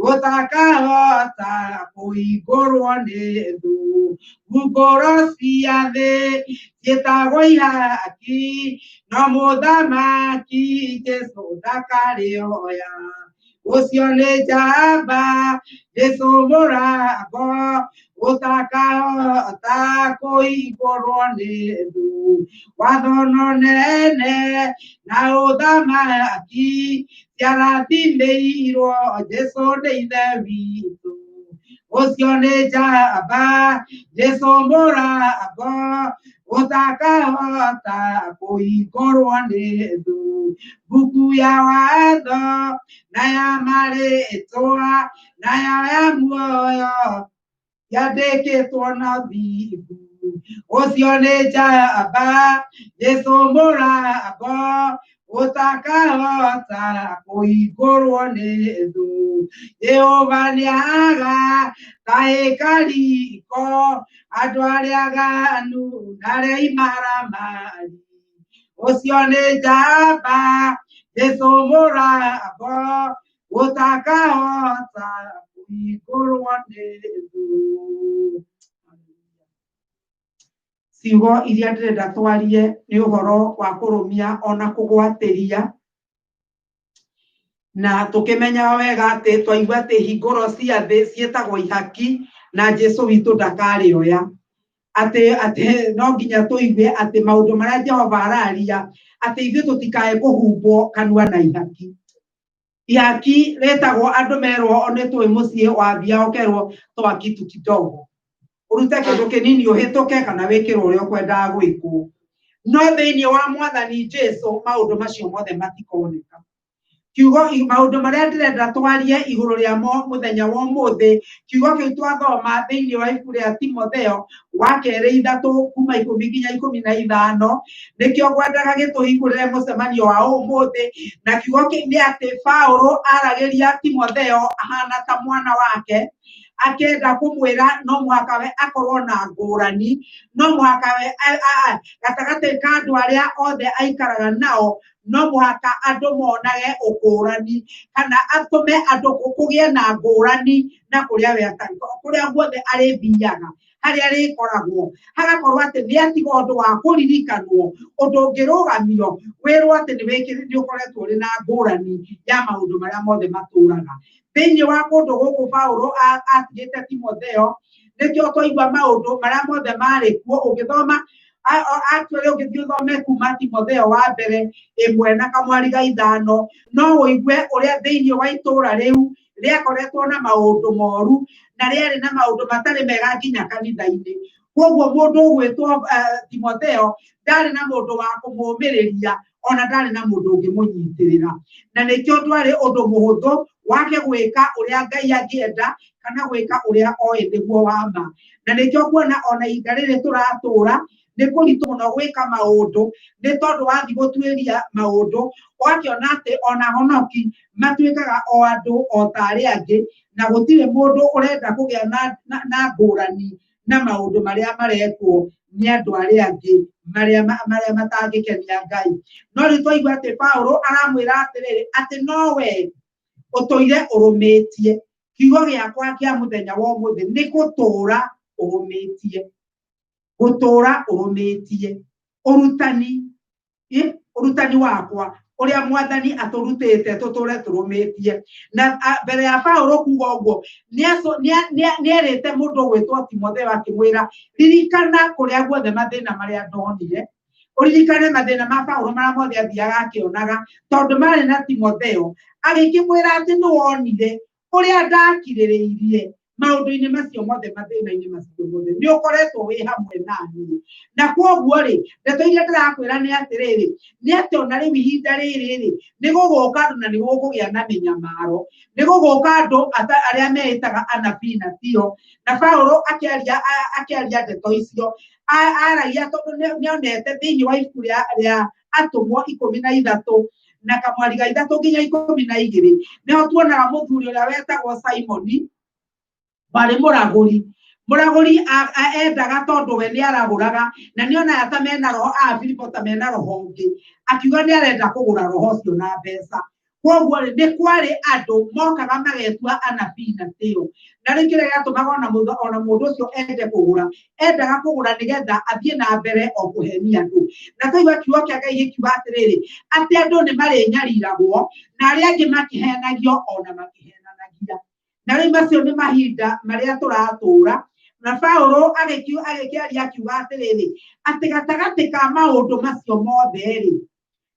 S4: ũtakahota kũhingũrwo nĩ thũ. Ngũngũro cia thĩ ciĩtagwo ihaki, no mũthamaki Jesũ ndakarĩoya. Ũcio nĩ njamba Jesũ mũrango ũtakahota kũhingũrwo nĩ thũ. Watho no nene na ũthamaki ciarathimĩirwo Jesũ nĩ ithe witũ. Ũcio nĩ njamba Jesũ mũrango ũtakahota kũhingũrwo nĩ thũ. Mbuku ya watho na ya marĩtwa na ya muoyo yandĩkĩtwo na thingu. Ũcio nĩ njamba Jesũ mũrango ũtakahota kũhingũrwo nĩ thũ. Jehova nĩaga kahĩka riko andũ arĩa aganu na arĩa imaramari. Ũcio nĩ njamba Jesũ mũrango ũtakahota kũhingũrwo nĩ thũ. Ciugo iria ndĩrenda twarie nĩ ũhoro wa kũrũmia ona kũgwatĩria, na tũkĩmenyaga wega atĩ twaigua atĩ hingũro cia thĩ ciĩtagwo ihaki na Jesũ witũ ndakarĩoya. Atĩ atĩ no nginya tũigue atĩ maũndũ marĩa Jehova araria atĩ ithuĩ tũtikae kũhumbwo kanua na ihaki. Ihaki rĩtagwo andũ merwo nĩ tũĩ mũciĩ wambia ũkerwo toa kitu kidogo, ũrute kĩndũ kĩnini ũhĩtũke kana wĩkĩrwo ũrĩa ũkwendaga gwĩkwo. No thĩinĩ wa mwathani Jesũ maũndũ macio mothe matikoneka. Kiugo maũndũ marĩa ndĩrenda twarie igũrũ rĩamo mũthenya wa ũmũthĩ, kiugo kĩu twathoma thĩinĩ wa ibuku rĩa Timotheo wa kerĩ ithatũ kuma ikũmi nginya ikũmi na ithano, nĩkĩo ngwendaga gĩtũhingũrĩre mũcemanio wa ũmũthĩ. Na kiugo kĩu nĩ atĩ Paũlũ aragĩria Timotheo ahana ta mwana wake, akĩenda kũmwĩra no mũhaka we akorwo na ngũrani, no mũhaka we gatagatĩ ka andũ arĩa othe aikaraga nao, no mũhaka andũ monage ũkũrani kana atũme andũ kũgĩe na ngũrani na kũrĩa we atarĩ, kũrĩa guothe arĩthiaga, harĩa arĩkoragwo, hagakorwo atĩ nĩ atiga ũndũ wa kũririkanwo, ũndũ ũngĩrũgamio wĩrwo atĩ nĩ ũkoretwo ũrĩ na ngũrani ya maũndũ marĩa mothe matũraga. Thĩinĩ wa kũndũ gũkũ Paũlũ atigĩte Timotheo, nĩkĩo twaigua maũndũ marĩa mothe marĩ kuo. Ũngĩthoma actually ũngĩthiĩ ũthome kuma Timotheo wa mbere ĩmwe na kamwari ga ithano, no ũigue ũrĩa thĩinĩ wa itũũra rĩu rĩakoretwo na maũndũ moru na rĩarĩ na maũndũ matarĩ mega nginya kanitha-inĩ. Koguo mũndũ ũgwĩtwo Timotheo ndarĩ na mũndũ wa kũmũmĩrĩria, ona ndarĩ na mũndũ ũngĩmũnyitĩrĩra, na nĩkĩo ndwarĩ ũndũ mũhũthũ wake gwĩka ũrĩa Ngai angĩenda kana gwĩka ũrĩa oĩ nĩguo wa ma. Na nĩkĩo kuona ona ihinda rĩrĩ tũratũra nĩ kũritũ mũno gwĩka maũndũ, nĩ tondũ wathiĩ gũtuĩria maũndũ ũgakĩona atĩ ona honoki matuĩkaga o andũ o ta arĩa angĩ, na gũtirĩ mũndũ ũrenda kũgĩa na ngũrani na maũndũ marĩa marekwo nĩ andũ arĩa angĩ marĩa matangĩkenia Ngai. No rĩu twaigua atĩ Paũlũ aramwĩra atĩrĩrĩ, atĩ no we ũtũire ũrũmĩtie. Kiugo gĩakwa kĩa mũthenya wa ũmũthĩ nĩ gũtũũra ũrũmĩtie. Gũtũũra ũrũmĩtie. Ũrutani, ũrutani wakwa ũrĩa mwathani atũrutĩte tũtũre tũrũmĩtie. Na mbere ya Paũlũ kuga ũguo, nĩerĩte mũndũ ũgwĩtwo Timotheo akĩmwĩra, ririkana kũrĩa guothe mathĩna marĩa ndonire, ũririkane mathĩna ma Paũlũ marĩa mothe athiaga akĩonaga, tondũ marĩ na Timotheo. Agĩkĩmwĩra atĩ nĩwonire ũrĩa ndakirĩrĩirie Maũndũ-inĩ macio mothe, mathĩna-inĩ macio mothe, nĩ ũkoretwo wĩ hamwe na niĩ. Na kwoguo rĩ, ndeto iria ndĩrakwĩra nĩ atĩrĩrĩ, nĩ atĩ ona rĩu ihinda rĩrĩ rĩ, nĩ gũgũka andũ na nĩ gũkũgĩa na mĩnyamaro, nĩ gũgũka andũ arĩa meĩtaga anabii na tio. Na Paulo akĩaria akĩaria ndeto icio, aragia tondũ nĩonete thĩinĩ wa ibuku rĩa Atũmwo 13 na kamwari ga 3 nginya 12, nĩho tuonaga mũthuri ũrĩa wetagwo Simoni, warĩ mũragũri. Mũragũri endaga tondũ we nĩ aragũraga na nĩ onaga ta mena roho, a Filipo ta mena roho ũngĩ, akiuga nĩ arenda kũgũra roho ũcio na mbeca. Kwoguo rĩ, nĩ kwarĩ andũ mokaga magetua anabii na tĩo. Na rĩu kĩrĩa gĩatũmaga ona mũndũ ũcio ende kũgũra, endaga kũgũra nĩgetha athiĩ na mbere o kũhenia andũ. Na twaigua kiugo kĩa Ngai gĩkiuga atĩrĩrĩ, atĩ andũ nĩ marĩnyariragwo na arĩa angĩ makĩhenagio ona makĩhenanagia. Na rĩu macio nĩ mahinda marĩa tũratũra. Na Paulo agĩkĩaria akiuga atĩrĩrĩ, atĩ gatagatĩ ka maũndũ macio mothe rĩ,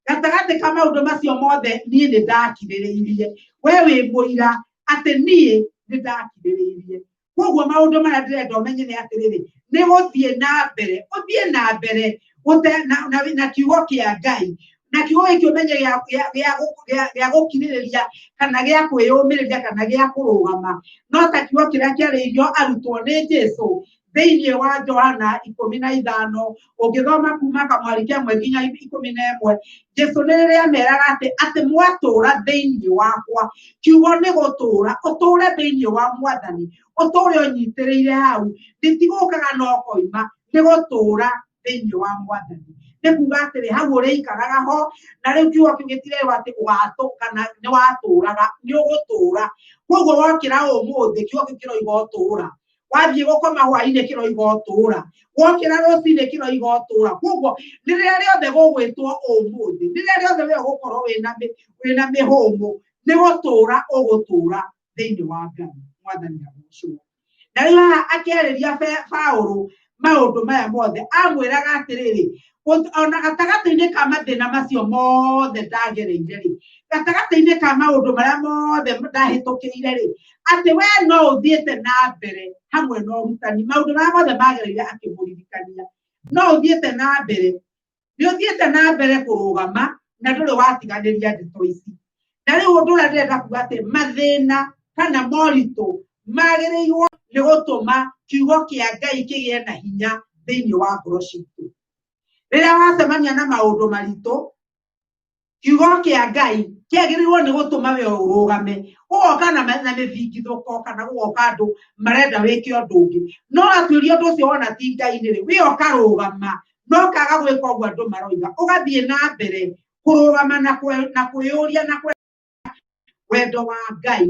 S4: gatagatĩ ka maũndũ macio mothe niĩ nĩ ndakirĩrĩirie. We wĩ mũira atĩ niĩ nĩ ndakirĩrĩirie. Koguo maũndũ marĩa ndĩrenda ũmenye nĩ atĩrĩrĩ, nĩ gũthiĩ na mbere, ũthiĩ na mbere na kiugo kĩa Ngai, na kiugo gĩkĩ ũmenye gĩa gũkirĩrĩria kana gĩa kwĩyũmĩrĩria kana gĩa kũrũgama, no ta kiugo kĩrĩa kĩarĩirio arutwo nĩ Jesu thĩinĩ wa Johana 15, ũngĩthoma kuma kamwari kĩmwe nginya 11, Jesu nĩ rĩrĩa ameraga atĩ mwatũra thĩinĩ wakwa. Kiugo nĩ gũtũra, ũtũre thĩinĩ wa Mwathani, ũtũre ũnyitĩrĩire hau, rĩtigũkaga no koima, nĩ gũtũra thĩinĩ wa Mwathani. Nĩ kuga atĩrĩ, hau ũrĩikaraga ho, na rĩu kiugo kĩu gĩtirerwo atĩ ũgatũ kana nĩ watũraga, nĩ ũgũtũra. Koguo wokĩra ũmũthĩ, kiugo kĩu kĩroiga ũtũra. Wathiĩ gũkoma hwainĩ kĩroiga ũtũra. Wokĩra rũcinĩ kĩroiga ũtũra. Koguo rĩrĩa rĩothe gũgwĩtwo ũmũthĩ, rĩrĩa rĩothe we ũgũkorwo wĩna mĩhũmũ, nĩ gũtũra ũgũtũra thĩinĩ wa Ngai. Mwathani agocwo. Na rĩu haha akĩarĩria Paũlũ maũndũ maya mothe, amwĩraga atĩrĩrĩ, ona gatagatĩ-inĩ ka mathĩna macio mothe ndagereire rĩ, gatagatĩ-inĩ ka maũndũ marĩa mothe ndahĩtũkĩire rĩ, atĩ we no ũthiĩte na mbere hamwe na ũrutani, maũndũ marĩa mothe magereire akĩmũririkania, no ũthiĩte na mbere, nĩ ũthiĩte na mbere kũrũgama na ndũrĩ watiganĩria ndeto ici. Na rĩu ũndũ ũrĩa ndĩrenda kuga atĩ mathĩna kana moritũ magĩrĩirwo nĩ gũtũma kiugo kĩa Ngai kĩgĩe na hinya thĩinĩ wa ngoro citũ. Rĩrĩa wacemania na maũndũ maritũ, kiugo kĩa Ngai kĩagĩrĩirwo nĩ gũtũma we ũrũgame. Ũgoka na mĩthingithũko kana gũgoka andũ marenda wĩke ũndũ ũngĩ, no atuĩria ũndũ ũcio wona ti Ngai nĩ rĩ, we ũkarũgama, no kaga gwĩka ũguo andũ maroiga, ũgathiĩ na mbere kũrũgama na kwĩyũria na wendo wa Ngai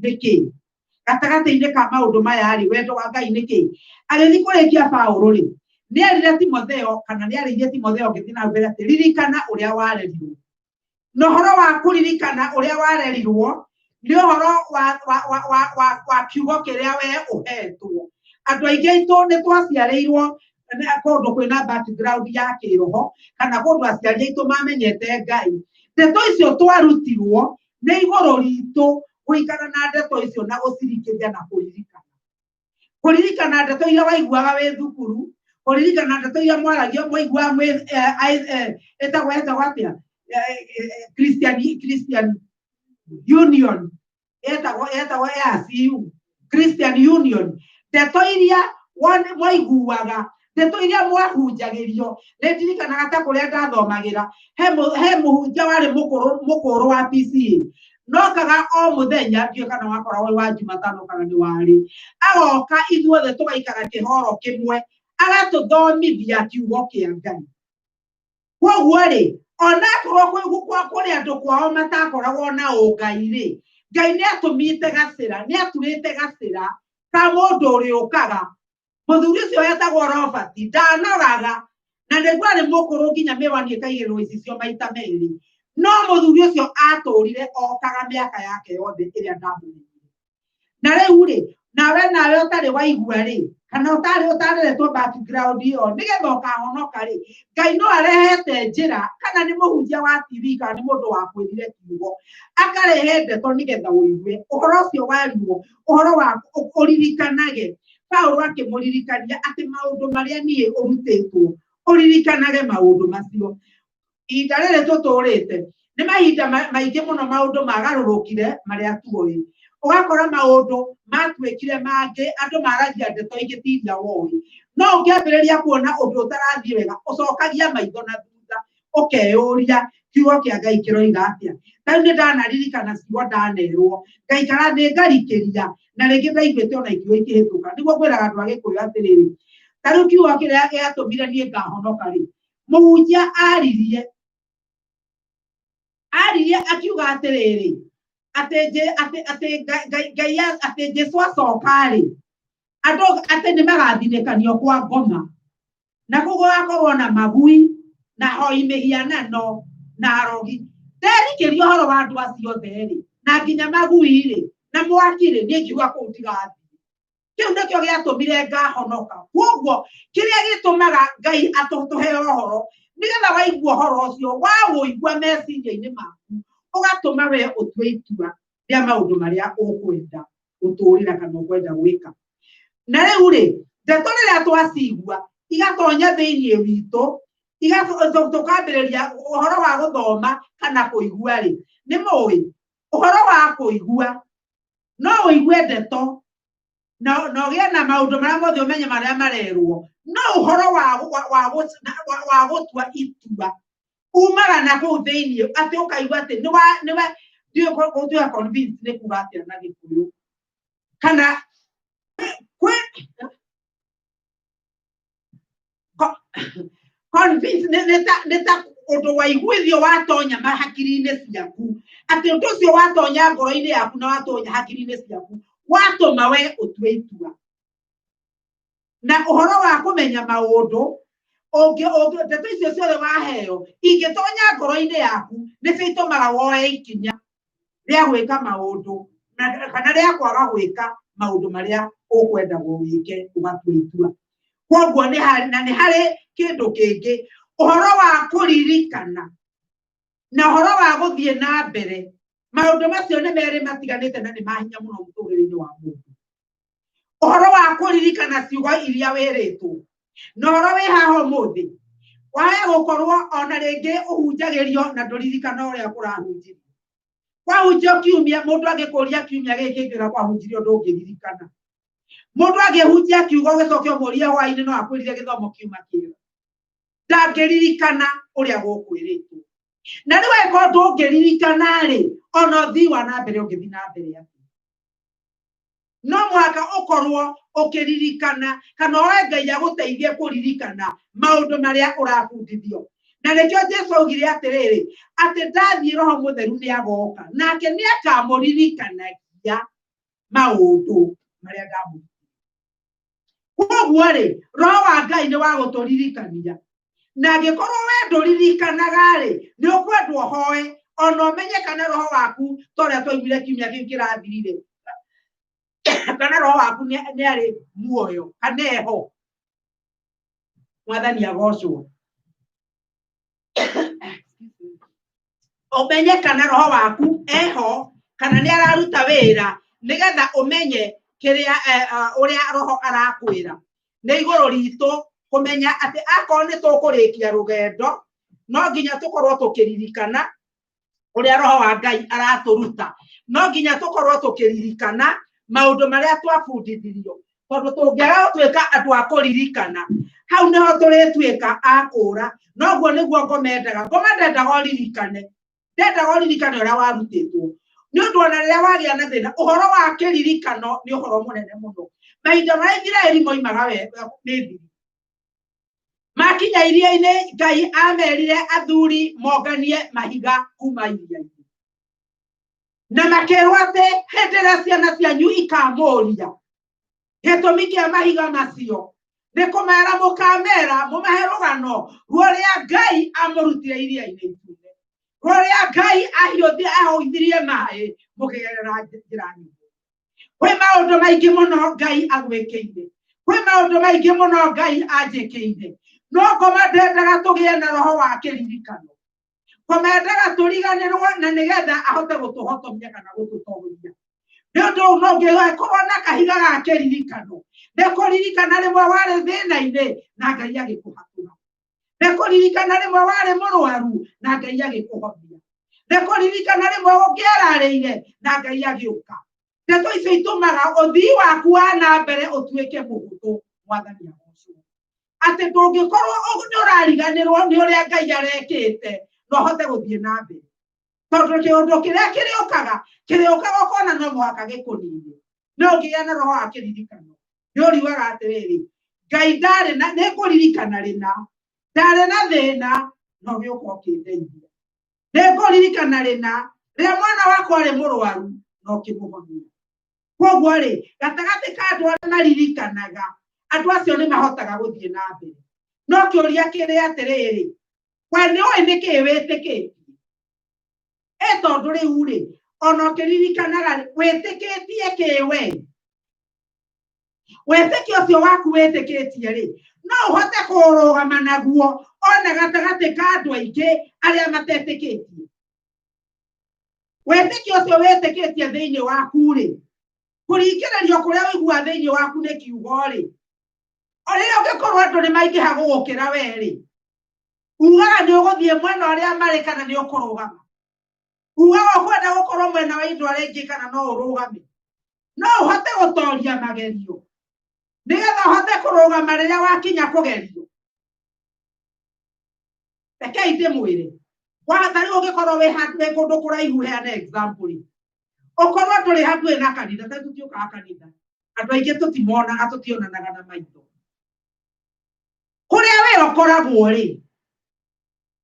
S4: nĩ kĩĩ. Gatagatĩ-inĩ ka maũndũ maya rĩ, wendo wa Ngai nĩ kĩĩ? Agĩthiĩ kũrĩkia Paũlũ rĩ, nĩ erire Timotheo, kana nĩ arĩirie Timotheo ngĩthiĩ na mbere atĩ ririkana ũrĩa warerirwo. Na ũhoro wa kũririkana ũrĩa warerirwo nĩ ũhoro wa kiugo kĩrĩa we ũhetwo. Andũ aingĩ aitũ nĩ twaciarĩirwo kũndũ kwĩna background ya kĩroho, kana kũndũ aciari aitũ mamenyete Ngai. Ndeto icio twarutirwo nĩ igũrũ ritũ gũikara na ndeto icio na gũcirikĩria na kũririkana. Kũririkana ndeto iria waiguaga wĩ thukuru, kũririkana ndeto iria mwaragio mwaiguaga mwĩ ĩtagwo atĩa? Christian Union, ĩtagwo ACU, Christian Union. Ndeto iria mwaiguaga, ndeto iria mwahunjagĩrio, nĩ ndirikanaga ta kũrĩa ndathomagĩra, he mũhunjia warĩ mũkũrũ wa PCA, nokaga o mũthenya, ndiũĩ kana wakoragwo wĩ wa Jumatano kana nĩ warĩ, agoka ithuothe tũgaikara kĩhoro kĩmwe, agatũthomithia kiugo kĩa Ngai. Koguo rĩ, onakorwo kũrĩ andũ kwao matakoragwo na ũngai rĩ, Ngai nĩ atũmĩte gacĩra, nĩ aturĩte gacĩra ka mũndũ ũrĩũkaga. Mũthuri ũcio wetagwo Robert ndanogaga, na nĩguo arĩ mũkũrũ nginya mĩwani ĩkaigĩrĩrwo icicio maita merĩ. No mũthuri ũcio atũrire okaga mĩaka yake yothe ĩrĩa ndamũmenyire. Na rĩu rĩ, Nawe nawe ũtarĩ waigua rĩ, kana ũtarĩ ũtareretwo background ĩyo nĩgetha ũkahonoka rĩ, Ngai no arehete njĩra, kana nĩ mũhunjia wa TV kana nĩ mũndũ wakwĩrire kiugo, akarehe ndeto nĩgetha ũigue ũhoro ũcio wario, ũhoro wa ũririkanage. Paulo akĩmũririkania atĩ maũndũ marĩa niĩ ũrutĩtwo, ũririkanage maũndũ macio. Ihinda rĩrĩ tũtũrĩte nĩ mahinda maingĩ mũno maũndũ magarũrũkire marĩa tuoĩ, ũgakora maũndũ matuĩkire mangĩ, andũ maragia ndeto ingĩ ti iria woĩ. No ũngĩambĩrĩria kuona ũndũ ũtarathiĩ wega, ũcokagia maitho na thutha, ũkeyũria kiugo kĩa Ngai kĩroiga atĩa. Ta rĩu nĩ ndanaririkana ciugo ndanerwo, ngaikara thĩ ngarikĩria, na rĩngĩ ndaiguĩte ona ikiugo ikĩhĩtũka. Nĩguo ngwĩraga andũ a Gĩkũyũ atĩrĩrĩ, ta rĩu kiugo kĩrĩa gĩatũmire niĩ ngahonoka rĩ, mũhunjia aririe aririe akiuga atĩrĩrĩ, atĩ atĩ atĩ Ngai Ngai atĩ Jesu acoka rĩ, andũ atĩ nĩ magathinĩkanio kwa ngoma, na kũu gũgakorwo na magui na hoi mĩhianano na arogi. Nderikĩria ũhoro wa andũ acio othe rĩ, na nginya magui rĩ, na mwaki rĩ, niĩ ngiuga kũu ndigathiĩ. Kĩu nĩkĩo gĩatũmire ngahonoka. Koguo kĩrĩa gĩtũmaga Ngai atũhe ũhoro, nĩgetha waigua ũhoro ũcio, waũigua meciria-inĩ maku, ũgatũma we ũtue itua rĩa maũndũ marĩa ũkwenda gũtũrĩra kana ũkwenda gwĩka. Na rĩu rĩ, ndeto rĩrĩa twacigua igatonya thĩinĩ witũ, tũkambĩrĩria ũhoro wa gũthoma kana kũigua rĩ, nĩ mũĩ ũhoro wa kũigua, no ũigue ndeto na ũgĩe na maũndũ marĩa mothe ũmenye marĩa marerwo, no ũhoro wa gũtua itua umaga na kũu thĩinĩ, atĩ ũkaigua atĩ nĩ wa nĩ wa ndiũĩ gũtuĩka convinced nĩ kuga atĩa na Gĩkũyũ, kana kwĩ convince nĩ ta ũndũ waiguithio watonya hakiri-inĩ ciaku, atĩ ũndũ ũcio watonya ngoro-inĩ yaku na watonya hakiri-inĩ ciaku, watũma we ũtue itua. Na ũhoro wa kũmenya maũndũ, ndeto icio ciothe waheo ingĩtonya ngoro-inĩ yaku, nĩcio itũmaga woe ikinya rĩa gwĩka maũndũ kana rĩa kwaga gwĩka maũndũ marĩa ũkwendagwo wĩke, ũgatua itua. Koguo nĩ harĩ, na nĩ harĩ kĩndũ kĩngĩ, ũhoro wa kũririkana na ũhoro wa gũthiĩ na mbere. Maũndũ macio nĩ merĩ matiganĩte na nĩ mahinya mũno mũtũrĩre-inĩ wa mũndũ. Ũhoro wa kũririkana ciugo iria wĩrĩtwo, na ũhoro wĩ haha ũmũthĩ, waya gũkorwo ona rĩngĩ ũhunjagĩrio na ndũririkana ũrĩa kũrahunjirio. Kwahunjio kiumia, mũndũ angĩkũria kiumia gĩkĩ kĩngĩ ũrĩa kwahunjirio ndũngĩririkana. Mũndũ angĩhunjia kiugo ũgĩcoke ũmũrie hwaĩ-inĩ no akwĩrire gĩthomo kiuma kĩega, ndangĩririkana ũrĩa gũkwĩrĩtwo. Na rĩu angĩkorwo ndũngĩririkana rĩ, ona ũthii wa na mbere ũngĩthiĩ na mbere atĩa? No mũhaka ũkorwo ũkĩririkana, kana oe Ngai agũteithie kũririkana maũndũ marĩa ũrabundithio. Na nĩkĩo Jesu augire atĩrĩrĩ, atĩ ndathiĩ Roho Mũtheru nĩ agoka, nake nĩ akamũririkanagia maũndũ marĩa ndamũrutire. Koguo rĩ, Roho wa Ngai nĩ wa gũtũririkania. Na angĩkorwo we ndũririkanaga rĩ, nĩ ũkwendwo ũhoe, ona ũmenye kana roho waku, ta ũrĩa twaiguire kiumia kĩu kĩrathirire, kana roho waku nĩ arĩ muoyo, kana eho. Mwathani agocwo. Ũmenye kana roho waku eho, kana nĩ araruta wĩra, nĩgetha ũmenye kĩrĩa ũrĩa roho arakwĩra. Nĩ igũrũ ritũ kũmenya atĩ akorwo nĩ tũkũrĩkia rũgendo, no nginya tũkorwo tũkĩririkana ũrĩa roho wa Ngai aratũruta. No nginya tũkorwo tũkĩririkana maũndũ marĩa twabundithirio, tondũ tũngĩaga gũtuĩka andũ a kũririkana, hau nĩho tũrĩtuĩka a kũũra. Noguo nĩguo ngoma endaga. Ngoma ndendaga ũririkane, ndendaga ũririkane ũrĩa warutĩtwo, nĩ ũndũ ona rĩrĩa wagĩa na thĩna, ũhoro wa kĩririkano nĩ ũhoro mũnene mũno. Mahinda marĩa Isiraeli moimaga Misiri, makinya iria-inĩ, Ngai amerire athuri monganie mahiga kuma iria-inĩ, na makĩrwo atĩ hĩndĩ ĩrĩa ciana cianyu ikamũria gĩtũmi kĩa mahiga macio, nĩ kũmera mũkamera, mũmahe rũgano rũrĩa Ngai amũrutire iria-inĩ itune, rũrĩa Ngai ahũithirie maĩ mũkĩgerera njĩra nyũmũ. Kwĩ maũndũ maingĩ mũno Ngai agwĩkĩire, kwĩ maũndũ maingĩ mũno Ngai anjĩkĩire, no ngoma ndendaga tũgĩe na roho wa kĩririkano. Ngoma endaga tũriganĩrwo na nĩgetha ahote gũtũhotomia kana gũtũtoria. Nĩ ũndũ no ũngĩkorwo na kahiga ga kĩririkano, nĩ kũririkana rĩmwe warĩ thĩna-inĩ na Ngai agĩkũhatũra, nĩ kũririkana rĩmwe warĩ mũrwaru na Ngai agĩkũhonia, nĩ kũririkana rĩmwe ũngĩararĩire na Ngai agĩũka. Ndeto icio itũmaga ũthii waku wa na mbere ũtuĩke mũhũthũ. Mwathani agocwo. Atĩ ndũngĩkorwo nĩ ũrariganĩrwo nĩ ũrĩa Ngai arekĩte na ũhote gũthiĩ na mbere, tondũ kĩũndũ kĩrĩa kĩrĩũkaga kĩrĩũkaga ũkona no mũhaka gĩkũnine. No ũngĩgĩa na roho wa kĩririkano, nĩ ũriugaga atĩrĩrĩ, Ngai ndarĩ na nĩ ngũririkana rĩna ndarĩ na thĩna na ũgĩũka ũkĩndeithia, nĩ ngũririkana rĩna rĩrĩa mwana wakwa arĩ mũrwaru na ũkĩmũhonia. Koguo rĩ, gatagatĩ ka andũ arĩa maririkanaga, andũ acio nĩ mahotaga gũthiĩ na mbere. No kĩũria kĩrĩ atĩrĩrĩ, we nĩ ũĩ nĩkĩĩ wĩtĩkĩtie? Ĩ tondũ rĩu rĩ, ona ũkĩririkanaga rĩ, wĩtĩkĩtie kĩ we? Wĩtĩkio ũcio waku wĩtĩkĩtie rĩ, no ũhote kũrũgama naguo ona gatagatĩ ka andũ aingĩ arĩa matetĩkĩtie? Wĩtĩkio ũcio wĩtĩkĩtie thĩinĩ waku rĩ, kũringĩrĩrio kũrĩa ũiguaga thĩinĩ waku nĩ kiugo rĩ, o rĩrĩa ũngĩkorwo andũ nĩ maingĩha gũgũkĩra we rĩ, ugaga nĩ ũgũthiĩ mwena ũrĩa marĩ kana nĩ ũkũrũgama? Ugaga ũkwenda gũkorwo mwena wa andũ arĩa aingĩ kana no ũrũgame? No ũhote gũtoria magerio nĩgetha ũhote kũrũgama rĩrĩa wakinya kũgerio? Rekei ndĩmwĩre, ta rĩu ũngĩkorwo wĩ handũ wĩ kũndũ kũraihu, heane example rĩ, ũkorwo ndũrĩ hakuhĩ na kanitha, ta tũtiũkaga kanitha, andũ aingĩ tũtimonaga, tũtionanaga na maitho. Kũrĩa we ũkoragwo rĩ,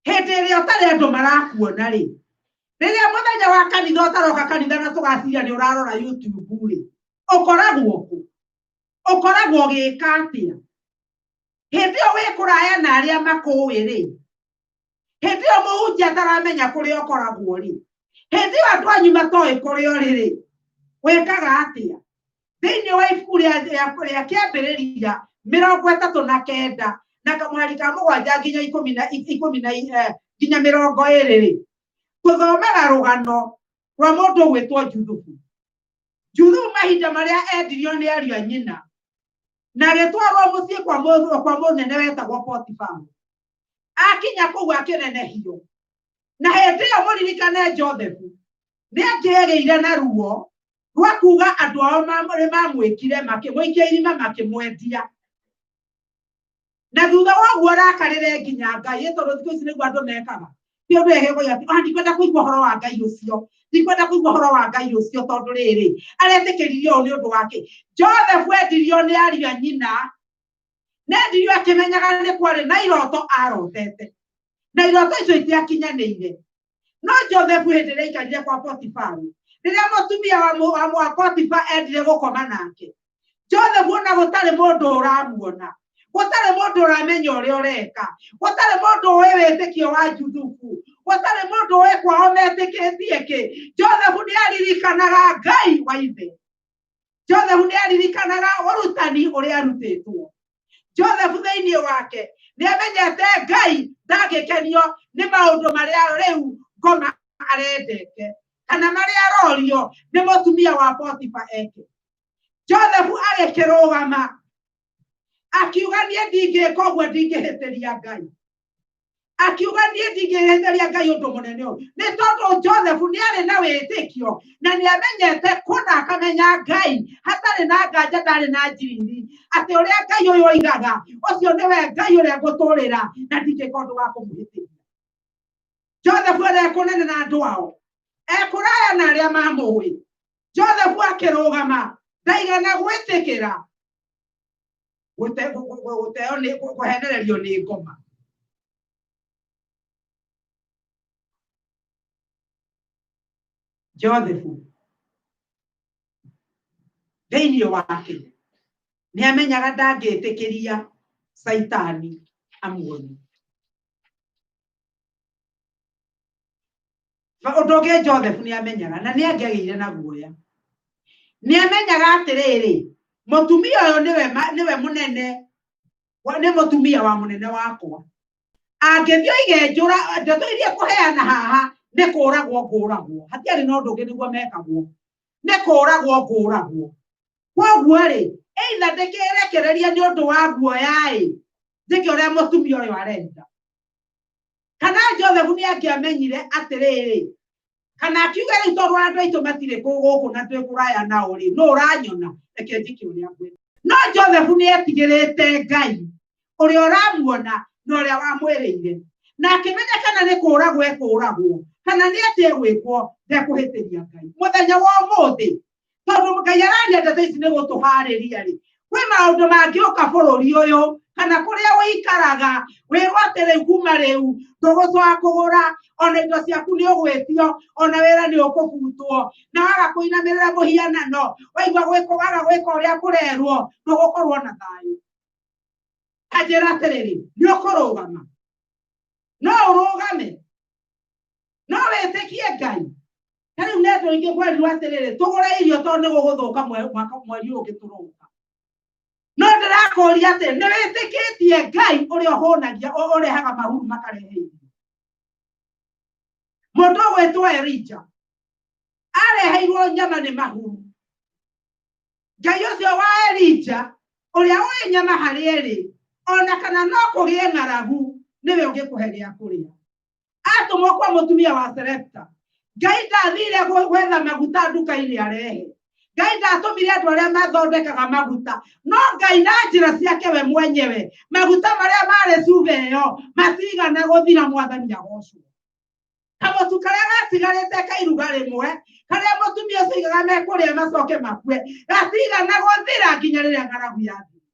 S4: hĩndĩ ĩrĩa ũtarĩ andũ marakuona rĩ, rĩrĩa mũthenya wa kanitha ũtaroka kanitha na tũgaciria nĩ ũrarora YouTube rĩ, ũkoragwo kũ? Ũkoragwo ũgĩka atĩa? Hĩndĩ ĩyo wĩ kũraya na arĩa makũĩ rĩ, hĩndĩ ĩyo mũhunjia ataramenya kũrĩa ũkoragwo rĩ, hĩndĩ ĩyo andũ anyu matoĩ kũrĩa ũrĩ rĩ, wĩkaga atĩa? Thĩinĩ wa ibuku rĩa kĩambĩrĩria 39 na kamũhari ka 7 nginya ikũmi na ikũmi na nginya 20 rĩ, tũthomaga rũgano rwa mũndũ ũgwĩtwo Juthubu. Juthubu mahinda marĩa endirio nĩ ariũ a nyina na agĩtwarwo mũciĩ kwa mũnene wetagwo Potifaru. Akinya kũu akĩnenehio. Na hĩndĩ ĩyo mũririkane Joseph nĩ angĩagĩire na ruo rwa kuga andũ ao nĩ mamwĩkire, makĩmũikia irima, makĩmwendia. Na thutha wa ũguo arakarĩre nginya Ngai, ĩ tondũ thikũ ici nĩguo andũ mekaga. Ti ũndũ egĩkoiga atĩ, "Ah, ndikwenda kũigua ũhoro wa Ngai ũcio, ndikwenda kũigua ũhoro wa Ngai ũcio tondũ rĩrĩ, aretĩkĩririe ũũ nĩ ũndũ wake." Joseph endirio nĩ ariũ a nyina, nendirio akĩmenyaga nĩ kwarĩ na iroto arotete, na iroto icio itiakinyanĩire. No Joseph hĩndĩ ĩrĩa aikarire kwa Potifaru, rĩrĩa mũtumia wa Potifa endire gũkoma nake, Joseph ona gũtarĩ mũndũ ũramuona, gũtarĩ mũndũ ũramenya ũrĩa ũreka, gũtarĩ mũndũ ũĩ wĩtĩkio wa Juthubu, gũtarĩ mũndũ ũĩ kwao metĩkĩtie kĩ, Joseph nĩ aririkanaga Ngai wa ithe. Joseph nĩ aririkanaga ũrutani ũrĩa arutĩtwo. Joseph thĩinĩ wake nĩ amenyete Ngai ndangĩkenio nĩ maũndũ marĩa rĩu ngoma arendete kana marĩa arorio nĩ mũtumia wa Potifa eke. Joseph agĩkĩrũgama akiuga, niĩ ndingĩka ũguo, ndingĩhĩtĩria Ngai. Akiuga, niĩ ndingĩhĩtĩria Ngai ũndũ mũnene ũyũ, nĩ tondũ Joseph nĩ arĩ na wĩtĩkio na nĩ amenyete kũna, akamenya Ngai hatarĩ na nganja, ndarĩ na njiriri atĩ ũrĩa Ngai ũyũ oigaga, ũcio nĩwe Ngai ũrĩa ngũtũrĩra na ndingĩka ũndũ wa kũmũhĩtĩria. Joseph arĩ kũnene na andũ ao, ekũraya na arĩa mamũĩ, Joseph akĩrũgama, ndaigana gwĩtĩkĩra gũteo nĩ kũhenererio nĩ ngoma. Joseph thĩinĩ wake nĩ amenyaga ndangĩtĩkĩria Caitani amuone. Ũndũ ũngĩ Joseph nĩ amenyaga na nĩ angĩagĩire na guoya. Nĩ amenyaga atĩrĩrĩ, mũtumia ũyũ nĩwe nĩwe mũnene, nĩ mũtumia wa mũnene wakwa. Angĩthiĩ oige njũra ndeto iria kũheana haha nĩ kũragwo ngũragwo, hatiarĩ na ũndũ ũngĩ nĩguo mekagwo, nĩ kũragwo ngũragwo. Koguo rĩ, either ndĩkĩrekererie nĩ ũndũ wa guoya-ĩ, njĩke ũrĩa mũtumia ũyũ arenda. Kana Joseph nĩ angĩamenyire atĩrĩrĩ, kana akiuge rĩu tondũ andũ aitũ matirĩ gũkũ na twĩ kũraya nao rĩ, nũ ũranyona, reke njĩke ũrĩa ngwenda. No Joseph nĩ etigĩrĩte Ngai ũrĩa ũramuona na ũrĩa wamwĩrĩire, na akĩmenya kana nĩ kũragwo ekũragwo kana nĩ atĩ egwĩkwo, ndekũhĩtĩria Ngai. Mũthenya wa ũmũthĩ, tondũ Ngai araria ndeto ici nĩ gũtũharĩria rĩ, kwĩ maũndũ mangĩũka bũrũri ũyũ kana kũrĩa ũikaraga, wĩrwo atĩ rĩu kuma rĩu ndũgũcoka kũgũra, ona indo ciaku nĩ ũgwĩtio, ona wĩra nĩ ũkũbutwo, na waga kũinamĩrĩra mũhianano, waigua gwĩka, waga gwĩka ũrĩa kũrerwo, ndũgũkorwo na thayũ. Anjĩra atĩrĩrĩ, nĩ ũkũrũgama, no ũrũgame, no wĩtĩkie Ngai. Ta rĩu nĩ andũ aingĩ kwerirwo atĩrĩrĩ, tũgũre irio tondũ nĩ gũgũthũka mweri ũyũ ũngĩ tũroka. No ndĩrakũria atĩ nĩ wĩtĩkĩtie Ngai ũrĩa ũhũnagia, ũrehaga mahuru makarehe irio. Mũndũ ũgwĩtwo Elija areheirwo nyama nĩ mahuru. Ngai ũcio wa Elija ũrĩa ũĩ nyama harĩa ĩrĩ, ona kana no kũgĩe ng'aragu, nĩwe ũngĩkũhe gĩa kũrĩa. Atũmwo kwa mũtumia wa Serepta, Ngai ndathire gwetha maguta nduka-inĩ arehe. Ngai ndatũmire andũ arĩa mathondekaga maguta, no Ngai na njĩra ciake we mwenyewe, maguta marĩa marĩ cuba ĩyo matigana gũthira. Mwathani agocwo. Kamũtu karĩa gatigarĩte ka iruga rĩmwe karĩa mũtumia ũcio aigaga mekũrĩa macoke makue, gatigana gũthira nginya rĩrĩa ng'aragu yathira.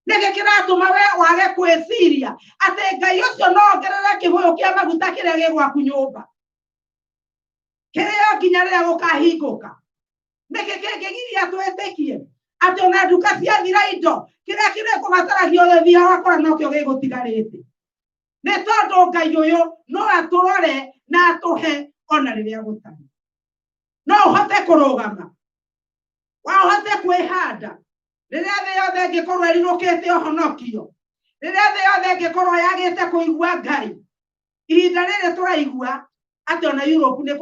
S4: Nĩkĩ kĩratũma we wage kwĩciria atĩ Ngai ũcio no ongerere kĩbũyũ kĩa maguta kĩrĩa gĩ gwaku nyũmba kĩrĩo nginya rĩrĩa gũkahingũka? Nĩkĩ kĩngĩgiria twĩtĩkie atĩ ona nduka ciathira indo kĩrĩa kĩrĩkũbataragio ũgĩthiaga ũgakora nokĩo gĩgũtigarĩte? Nĩ tondũ Ngai ũyũ no atũrore na atũhe ona rĩrĩa gũtarĩ. No ũhote kũrũgama, wahote kwĩhanda rĩrĩa thĩ yothe ĩngĩkorwo ĩrirũkĩte ũhonokio, rĩrĩa thĩ yothe ĩngĩkorwo yagĩte kũigua Ngai. Ihinda rĩrĩ tũraigua atĩ ona Europe nĩ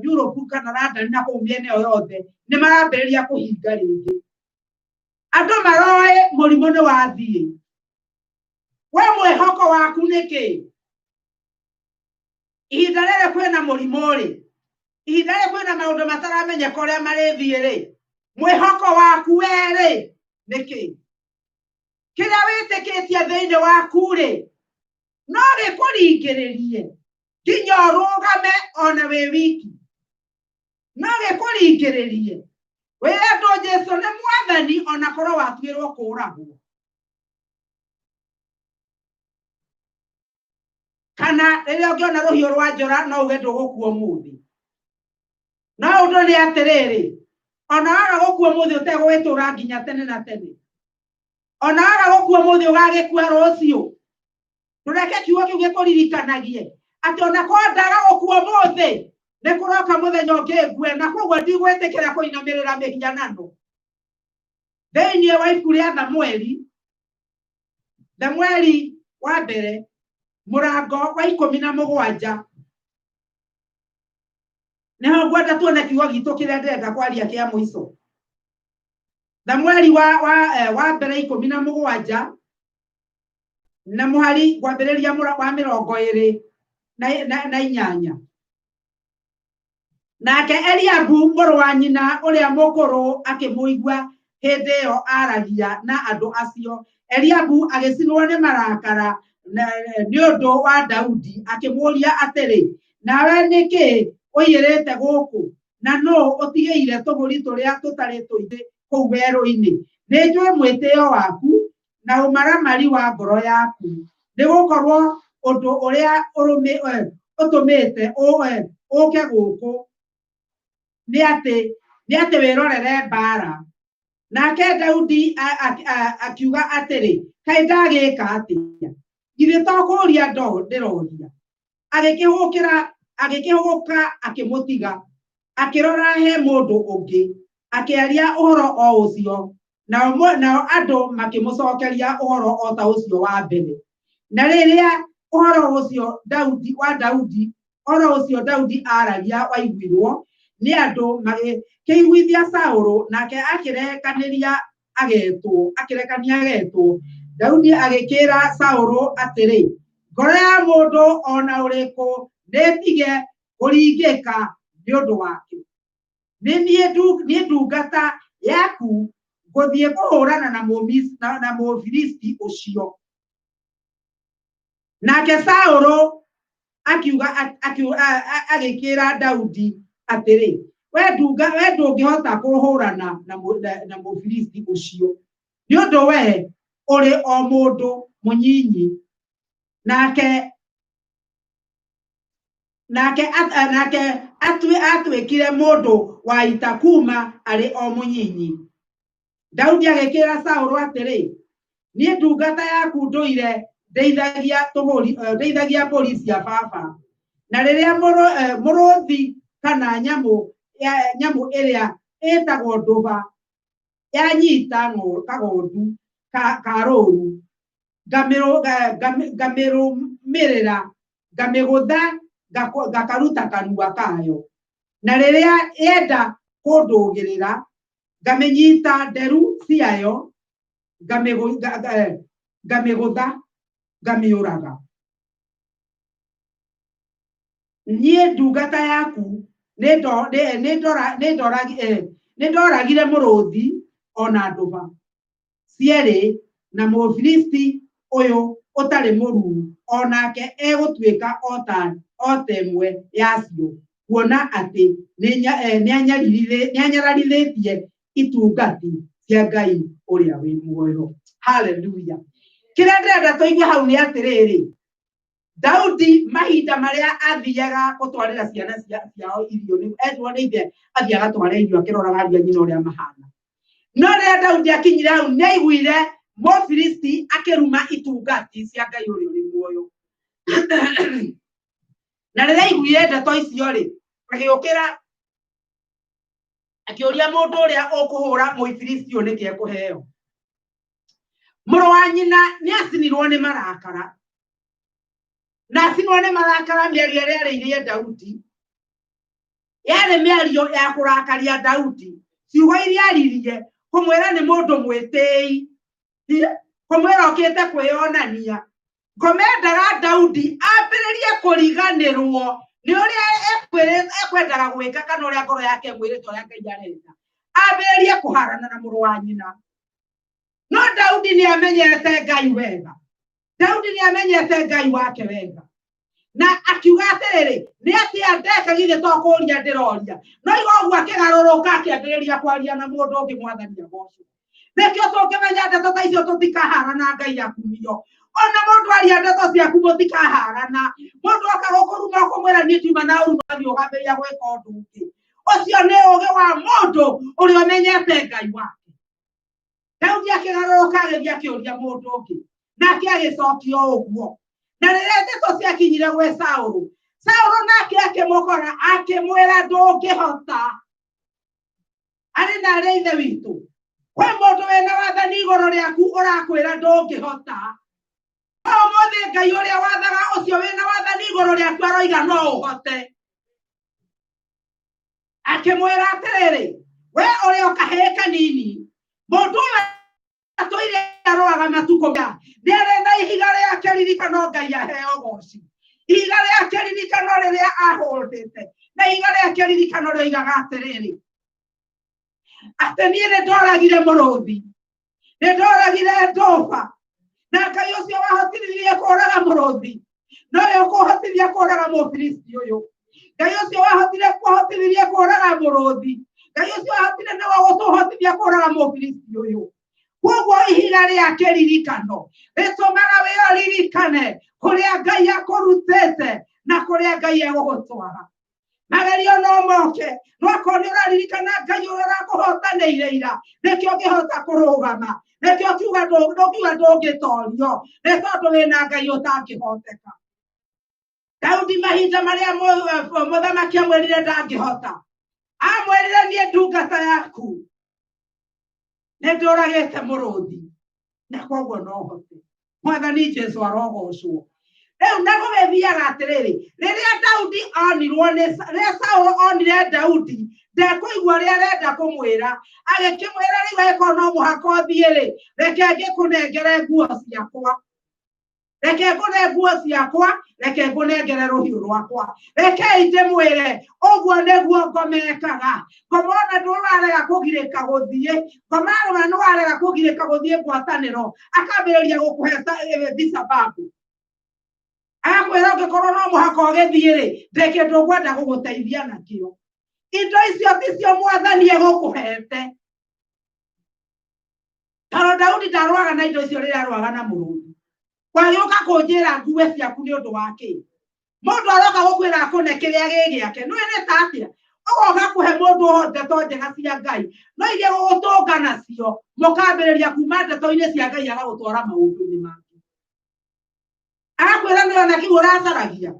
S4: Europe kana London na kũu mĩena ĩyo yothe nĩ marambĩrĩria kũhinga rĩngĩ. Andũ maroĩ mũrimũ nĩ wathiĩ. We mwĩhoko waku nĩ kĩ? Ihinda rĩrĩ kwĩna mũrimũ rĩ, ihinda rĩrĩ kwĩna maũndũ mataramenyeka ũrĩa marĩthiĩ rĩ, mwĩhoko waku we rĩ nĩ kĩ? Kĩrĩa wĩtĩkĩtie thĩinĩ waku rĩ, no gĩkũringĩrĩrie nginya ũrũgame ona wĩ wiki, no gĩkũringĩrĩrie wĩre andũ Jesu nĩ mwathani ona korwo watuĩrwo kũragwo. Kana rĩrĩa ũngĩona rũhiũ rwa njora no uge ndũgũkua ũmũthĩ. No ũndũ nĩ atĩrĩrĩ, ona waga gũkua ũmũthĩ ũtegũgĩtũra nginya tene na tene, ona waga gũkua ũmũthĩ ũgagĩkua rũciũ. Ndũreke kiugo kĩu gĩkũririkanagie atĩ ona korwo ndaga gũkua ũmũthĩ nĩ kũroka mũthenya ũngĩ ngue, na koguo ndigwĩtĩkĩra kũinamĩrĩra mĩhianano. Thĩinĩ wa ibuku rĩa Thamueli, Thamueli wa mbere mũrango wa 17, nĩho ngwenda tuone kiugo gitũ kĩrĩa ndĩrenda kwaria kĩa mũico. Thamueli wa mbere 17 na mũhari kwambĩrĩria wa 28. Nake Eliabu mũrũ wa nyina ũrĩa mũkũrũ akĩmũigua hĩndĩ ĩyo aaragia na andũ acio. Eliabu agĩcinwo nĩ marakara nĩ ũndũ wa Daudi, akĩmũũria atĩrĩ, nawe nĩ kĩĩ ũiyĩrĩte gũkũ? Na nũũ ũtigĩire tũbũri tũrĩa tũtarĩ tũingĩ kũu werũ-inĩ? Nĩ njũĩ mwĩtĩĩo waku na ũmaramari wa ngoro yaku, nĩ gũkorwo ũndũ ũrĩa ũtũmĩte ũke gũkũ nĩ atĩ wĩrorere mbaara. Nake Daudi akiuga atĩrĩ, kaĩ ndagĩka atĩa? Githĩ to kũũria ndĩroria? Agĩkĩhũgũka akĩmũtiga. Akĩrora he mũndũ ũngĩ akĩaria ũhoro o ũcio, nao nao andũ makĩmũcokeria ũhoro o ta ũcio wa mbere. Na rĩrĩa ũhoro ũcio Daudi wa Daudi ũhoro ũcio Daudi aaragia waiguirwo nĩ andũ, magĩkĩiguithia Saũlũ, nake akĩrekanĩria agetwo akĩrekania agetwo. Daudi agĩkĩra Saũlũ atĩrĩ, ngoro ya mũndũ o na ũrĩkũ nĩĩtige kũringĩka nĩ ũndũ wake. Nĩ niĩ ndungata yaku ngũthiĩ kũhũrana na na Mũfilisti ũcio. Nake Saũlũ akiuga agĩkĩra Daudi atĩrĩ, we ndunga we ndũngĩhota kũhũrana na na Mũfilisti ũcio, nĩ ũndũ we ũrĩ o mũndũ mũnyinyi, nake nake nake atuĩkire mũndũ wa ita kuma arĩ o mũnyinyi. Daudi agĩkĩra Saũlũ atĩrĩ, niĩ ndungata yaku ndũire ndeithagia tũbũri ndeithagia mbũri cia baba, na rĩrĩa mũrũthi kana nyamũ nyamũ ĩrĩa ĩtagwo ndũba yanyita kagondu ka rũũru, ngamĩrũmĩrĩra, ngamĩgũtha, ngakaruta kanua kayo. Na rĩrĩa yenda kũndũgĩrĩra, ngamĩnyita nderu ciayo, ngamĩgũtha, ngamĩũraga. Niĩ ndungata yaku nĩndoragire mũrũthi ona ndũba cierĩ, na Mũfilisti ũyũ ũtarĩ mũruu o nake egũtuĩka o ta ĩmwe yacio, kuona atĩ nĩanyararithĩtie itungati cia Ngai ũrĩa wĩ muoyo. Haleluya. Kĩrĩa ndĩrenda tũigue hau nĩ atĩrĩrĩ, Daudi mahinda marĩa athiaga gũtwarĩra ciana ciao irio, etirwo nĩ ithe athiĩ agatware irio akĩroraga ariũ a nyina ũrĩa mahana. No rĩrĩa Daudi akinyire hau nĩ aiguire Mũfilisti akĩruma itungati cia Ngai ũrĩa ũrĩ muoyo. Na rĩrĩa aiguire ndeto icio rĩ, agĩũkĩra akĩũria mũndũ ũrĩa ũkũhũra Mũfilisti ũyũ nĩkĩ ekũheo. Mũrũ wa nyina nĩ acinirwo nĩ marakara, na acinwo nĩ marakara mĩario ĩrĩa arĩirie Daudi yarĩ mĩario ya kũrakaria Daudi. Ciugo iria aririe kũmwĩra nĩ mũndũ mwĩtĩi, kũmwĩra okĩte kwĩyonania. Ngomendaga Daudi ambĩrĩrie kũriganĩrwo nĩ ũrĩa ekwendaga gwĩka kana ũrĩa ngoro yake ĩmwĩrĩte ũrĩa Ngai arenda, ambĩrĩrie kũharana na mũrũ wa nyina. No Daudi nĩ amenyete Ngai wega. Daudi nĩ amenyete Ngai wake wega, na akiuga atĩrĩrĩ, nĩ atĩa ndeka githĩ to kũũria ndĩroria? No iga ũguo akĩgarũrũka akĩambĩrĩria kwaria na mũndũ ũngĩ. Mwathani agocwo. Nĩkĩo tũngĩmenya ndeto ta icio tũtikaharana. Ngai akumio. Ona mũndũ aria ndeto ciaku mũtikaharana. Mũndũ oka gũkũruma ũkũmwĩra niĩ ndiuma na ũru, mathiĩ ũgambĩrĩria gwĩka ũndũ ũngĩ. Ũcio nĩ ũgĩ wa mũndũ ũrĩa ũmenyete Ngai wake. Daudi akĩgarũrũka agĩthiĩ akĩũria mũndũ ũngĩ, nake agĩcokia o ũguo. Na rĩrĩa ndeto ciakinyire gwĩ Saũlũ, Saũlũ nake akĩmũkora akĩmwĩra ndũngĩhota. Arĩ na arĩa ithe witũ, kwĩ mũndũ wĩna wathani igũrũ rĩaku ũrakwĩra ndũngĩhota. No ũmũthĩ Ngai ũrĩa wathaga ũcio wĩna wathani igũrũ rĩaku aroiga no ũhote. Akĩmwĩra atĩrĩrĩ, we ũrĩ o kahĩĩ kanini, mũndũ ũyũ atũire arũaga matukũ maya, nĩ arĩ na ihiga rĩa kĩririkano. Ngai aheo goci. Ihiga rĩa kĩririkano rĩrĩa ahũndĩte, na ihiga rĩa kĩririkano rĩoigaga atĩrĩrĩ, atĩ niĩ nĩ ndoragire mũrũthi, nĩ ndoragire ndũba, na Ngai ũcio wahotithirie kũraga mũrũthi nowe ũkũhotithia kũraga Mũfilisti ũyũ. Ngai ũcio wahotire kũhotithirie kũraga mũrũthi, Ngai ũcio wahotire nĩwe ũtũhotithia kũraga Mũfilisti ũyũ. Koguo ihiga rĩa kĩririkano rĩtũmaga wĩ ũririkane kũrĩa Ngai akũrutĩte na kũrĩa Ngai egũgũtwara. Magerio no moke, no akorwo nĩ ũraririkana Ngai ũrĩa ũrakũhotanĩire ira, nĩkĩo ũngĩhota kũrũgama, nĩkĩo kiuga ndũkiuga ndũngĩtorio, nĩ tondũ wĩna Ngai ũtangĩhoteka. Daudi mahinda marĩa mũthamaki amwĩrire ndangĩhota, Niĩ ndungata yaku nĩ ndũragĩte mũrũthi na koguo no hote. Mwathani Jesu arogocwo. Rĩu na gũgĩthiaga atĩrĩrĩ, rĩrĩa Daudi onirwo nĩ rĩrĩa Saũlũ onire Daudi ndekũigua ũrĩa arenda kũmwĩra, agĩkĩmwĩra rĩu angĩkorwo no mũhaka ũthiĩ rĩ, reke ngĩkũnengere nguo ciakwa, reke ngũne nguo ciakwa, reke ngũnengere rũhiũ rwakwa. Rekei ndĩmwĩre, ũguo nĩguo ngoma ĩkaga. Ngoma ona ndũrarega kũgirĩka gũthiĩ, ngoma arona nĩwarega kũgirĩka gũthiĩ ngwatanĩro, akambĩrĩria gũkũhe visababu, agakwĩra ũngĩkorwo no mũhaka ũgĩthiĩ rĩ, ndĩ kĩndũ ngwenda gũgũteithia nakĩo. Indo icio ticio Mwathani egũkũhete. Tondũ Daudi ndarũaga na indo icio rĩrĩa arũaga na mũrũthi. Wagĩũka kũnjĩra ngue ciaku nĩ ũndũ wa kĩ? Mũndũ aroka gũkwĩra akũne kĩrĩa gĩ gĩake. Nĩũĩ nĩ ta atĩa? Ũgoka kũhe mũndũ ndeto njega cia Ngai, no iria gũgũtũnga nacio, mũkambĩrĩria kuma ndeto-inĩ cia Ngai agagũtwara maũndũ-inĩ mangĩ. Agakwĩra nĩ ona kĩu ũracaragia.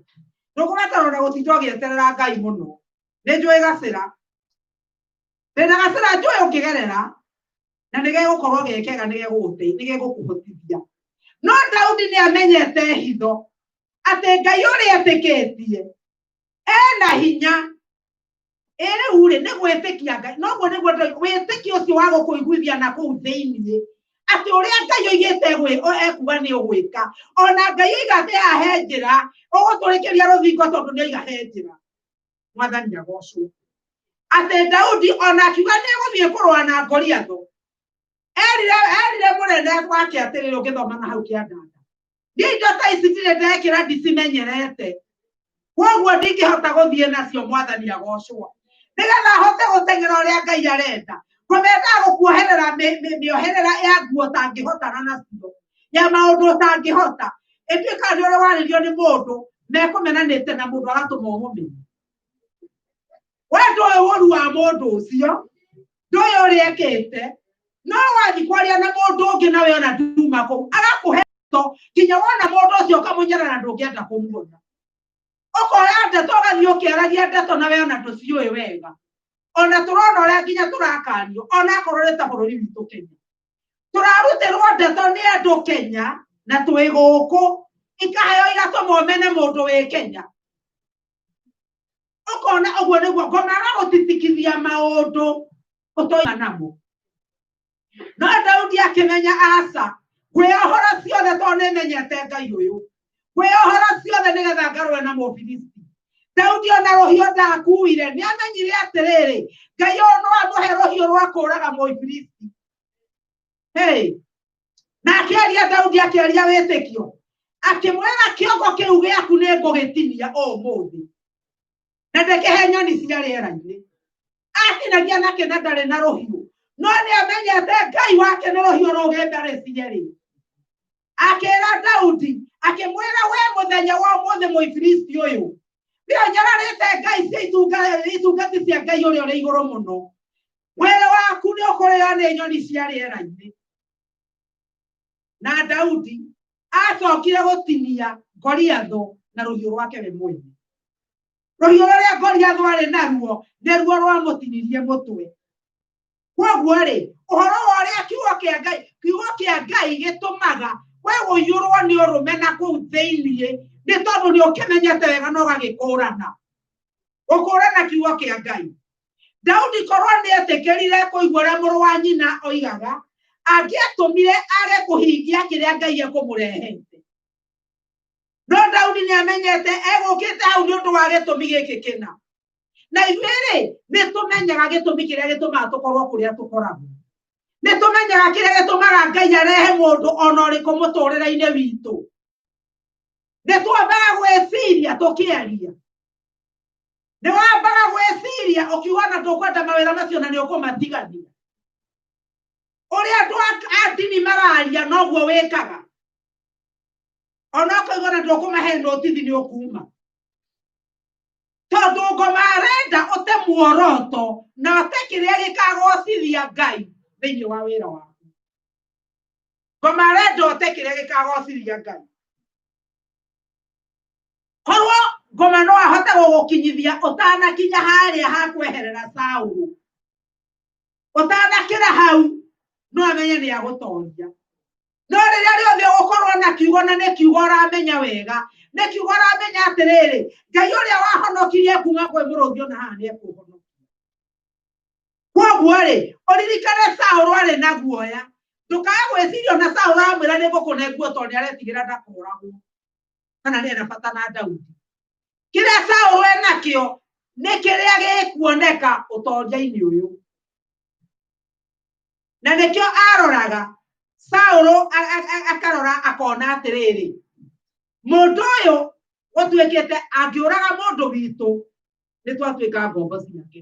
S4: Ndũkũbatara ona gũtinda ũgĩeterera Ngai mũno. Nĩ njũĩ gacĩra. Ndĩna gacĩra njũĩ ũngĩgerera na nĩ gegũkorwo ge kega, nĩ gegũkũhotithia. No Daudi nĩ amenyete hitho atĩ Ngai ũrĩa etĩkĩtie ena hinya. Ĩ rĩu rĩ, nĩ gwĩtĩkia Ngai. Noguo nĩguo wĩtĩkio ũcio wa gũkũiguithia na kũu thĩiniĩ atĩ ũrĩa Ngai oigĩte ekuga nĩ ũgwĩka. Ona Ngai oiga atĩ haha he njĩra, ũgũtũrĩkĩria rũthingo tondũ nĩ oiga he njĩra. Mwathani agocwo. Atĩ Daudi ona akiuga nĩ egũthiĩ kũrũa na Goliathũ, erire erire mũnene wake atĩrĩrĩ, ũngĩthoma na hau kĩandanda, niĩ indo ta ici ndirĩ ndekĩra, ndicimenyerete, koguo ndingĩhota gũthiĩ nacio. Mwathani agocwo. Nĩgetha ahote gũteng'era ũrĩa Ngai arenda, kũmendaga gũkuoherera mĩoherera ya nguo ũtangĩhotana nacio, ya maũndũ ũtangĩhota. Ĩtuĩkaga nĩ ũrĩa warĩrio nĩ mũndũ mekũmenanĩte na mũndũ agatũma ũmũmenye. We ndũĩ ũru wa mũndũ ũcio, ndũĩ ũrĩa ekĩte, no wathiĩ kwaria na mũndũ ũngĩ nawe ona nduma kũu, agakũhe ndeto nginya wona mũndũ ũcio ũkamũnyarara, ndũngĩenda kũmuona. Ũkoya ndeto ũgathiĩ ũkĩaragia ndeto nawe ona ndũciũĩ wega. Ona tũrona ũrĩa nginya tũrakanio, ona akorwo nĩ ta bũrũri witũ Kenya, tũrarutĩrwo ndeto nĩ andũ Kenya na twĩ gũkũ, ikaheo igatũma ũmene mũndũ wĩ Kenya. Ũkona ũguo nĩguo ngoma agagũtitikithia maũndũ ũtoima namo. No Daudi akĩmenya aca, ngwĩohora ciothe tondũ nĩmenyete Ngai ũyũ, ngwĩohora ciothe nĩgetha ngarũe na Mũfilisti. Daudi ona rũhiũ ndakuire, nĩ amenyire atĩrĩrĩ, Ngai ũyũ no amũhe rũhiũ rwa kũũraga Mũfilisti. Hey. Na akĩaria Daudi akĩaria wĩtĩkio, akĩmwĩra kĩongo kĩu gĩaku nĩ ngũgĩtinia ũmũthĩ na ndĩkĩhe nyoni cia rĩera-inĩ. Atinagia nakĩ na ndarĩ na rũhiũ, no nĩ amenyete Ngai wake nĩ rũhiũ rũgĩ mbarĩ cierĩ. Akĩra Daudi akĩmwĩra, we mũthenya wa ũmũthĩ Mũfilisti ũyũ nĩ ũnyararĩte Ngai cia itungati cia Ngai ũrĩa ũrĩ igũrũ mũno, mwĩrĩ waku nĩ ũkũrĩo nĩ nyoni cia rĩera-inĩ. Na Daudi acokire gũtinia Goliathũ na rũhiũ rwake we mwene. Rũhiũ rũrĩa Goliathũ arĩ naruo nĩruo rwamũtinirie mũtwe. Kwoguo rĩ, ũhoro wa ũrĩa kiugo kĩa Ngai, kiugo kĩa Ngai gĩtũmaga we ũiyũrwo nĩ ũrũme na kũu thĩiniĩ, nĩ tondũ nĩ ũkĩmenyete wega na ũgagĩkũrana. Gũkũrana kiugo kĩa Ngai. Daudi korwo nĩ etĩkĩrire kũigua ũrĩa mũrũ wa nyina oigaga, angĩatũmire age kũhingia kĩrĩa Ngai ekũmũrehete. No Daudi nĩ amenyete egũkĩte hau nĩ ũndũ wa gĩtũmi gĩkĩ kĩna. Na ithuĩ rĩ, nĩ tũmenyaga gĩtũmi kĩrĩa gĩtũmaga tũkorwo kũrĩa tũkoragwo. Nĩ tũmenyaga kĩrĩa gĩtũmaga Ngai arehe mũndũ ona ũrĩkũ mũtũrĩre-inĩ witũ. Nĩ twambaga gwĩciria tũkĩaria. Nĩ wambaga gwĩciria ũkiuga na ndũkwenda mawĩra macio na nĩ ũkũmatigania. Ũrĩa andũ a ndini mararia noguo wĩkaga. Ona ũkaigua na ndũkũmahe notithi nĩ ũkuma. Tondũ ngoma arenda ũte muoroto na ũte kĩrĩa gĩkagocithia Ngai thĩinĩ wa wĩra waku. Ngoma arenda ũte kĩrĩa gĩkagocithia Ngai. Korwo ngoma no ahote gũgũkinyithia ũtanakinya harĩa ha kweherera Saũlũ. Ũtanakĩra hau no amenye nĩ agũtoria. No rĩrĩa rĩothe ũgũkorwo na kiugo, na nĩ kiugo ũramenya wega, nĩ kiugo ũramenya atĩrĩrĩ, Ngai ũrĩa wahonokirie kuma kwĩ mũrũthi ona haha nĩ ekũhonokia. Koguo rĩ, ũririkane Saũlũ arĩ na guoya. Ndũkae gwĩciria ona Saũlũ amwĩra nĩ ngũkũne nguo tondũ nĩ aretigĩra ndakoragwo, kana nĩ ena bata na Daudi. Kĩrĩa Saũlũ enakĩo nĩ kĩrĩa gĩkuoneka ũtoria-inĩ ũyũ, na nĩkĩo aroraga Saũlũ akarora akona atĩrĩrĩ, mũndũ ũyũ gũtuĩkĩte angĩũraga mũndũ witũ nĩ twatuĩka ngombo ciake,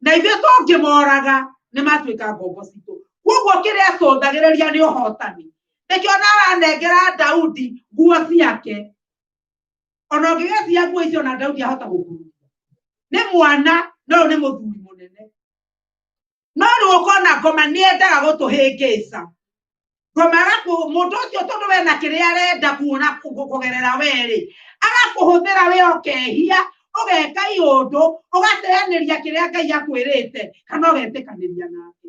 S4: na ithuĩ tũngĩmoraga nĩ matuĩka ngombo citũ. Koguo kĩrĩa acũthagĩrĩria nĩ ũhotani, nĩkĩo ona aranengera Daudi nguo ciake. Ona ũngĩgecia nguo icio na Daudi ahota gũkururia, nĩ mwana no nĩ mũthuri mũnene. No rĩu ũkona ngoma nĩ endaga gũtũhĩngĩca. Ngoma agaku mũndũ ũcio tondũ we na kĩrĩa arenda kuona kũgerera we rĩ, agakũhũthĩra we ũkehia, ũgeka iũndũ, ũgateanĩria kĩrĩa Ngai akwĩrĩte, kana ũgetĩkanĩria nake.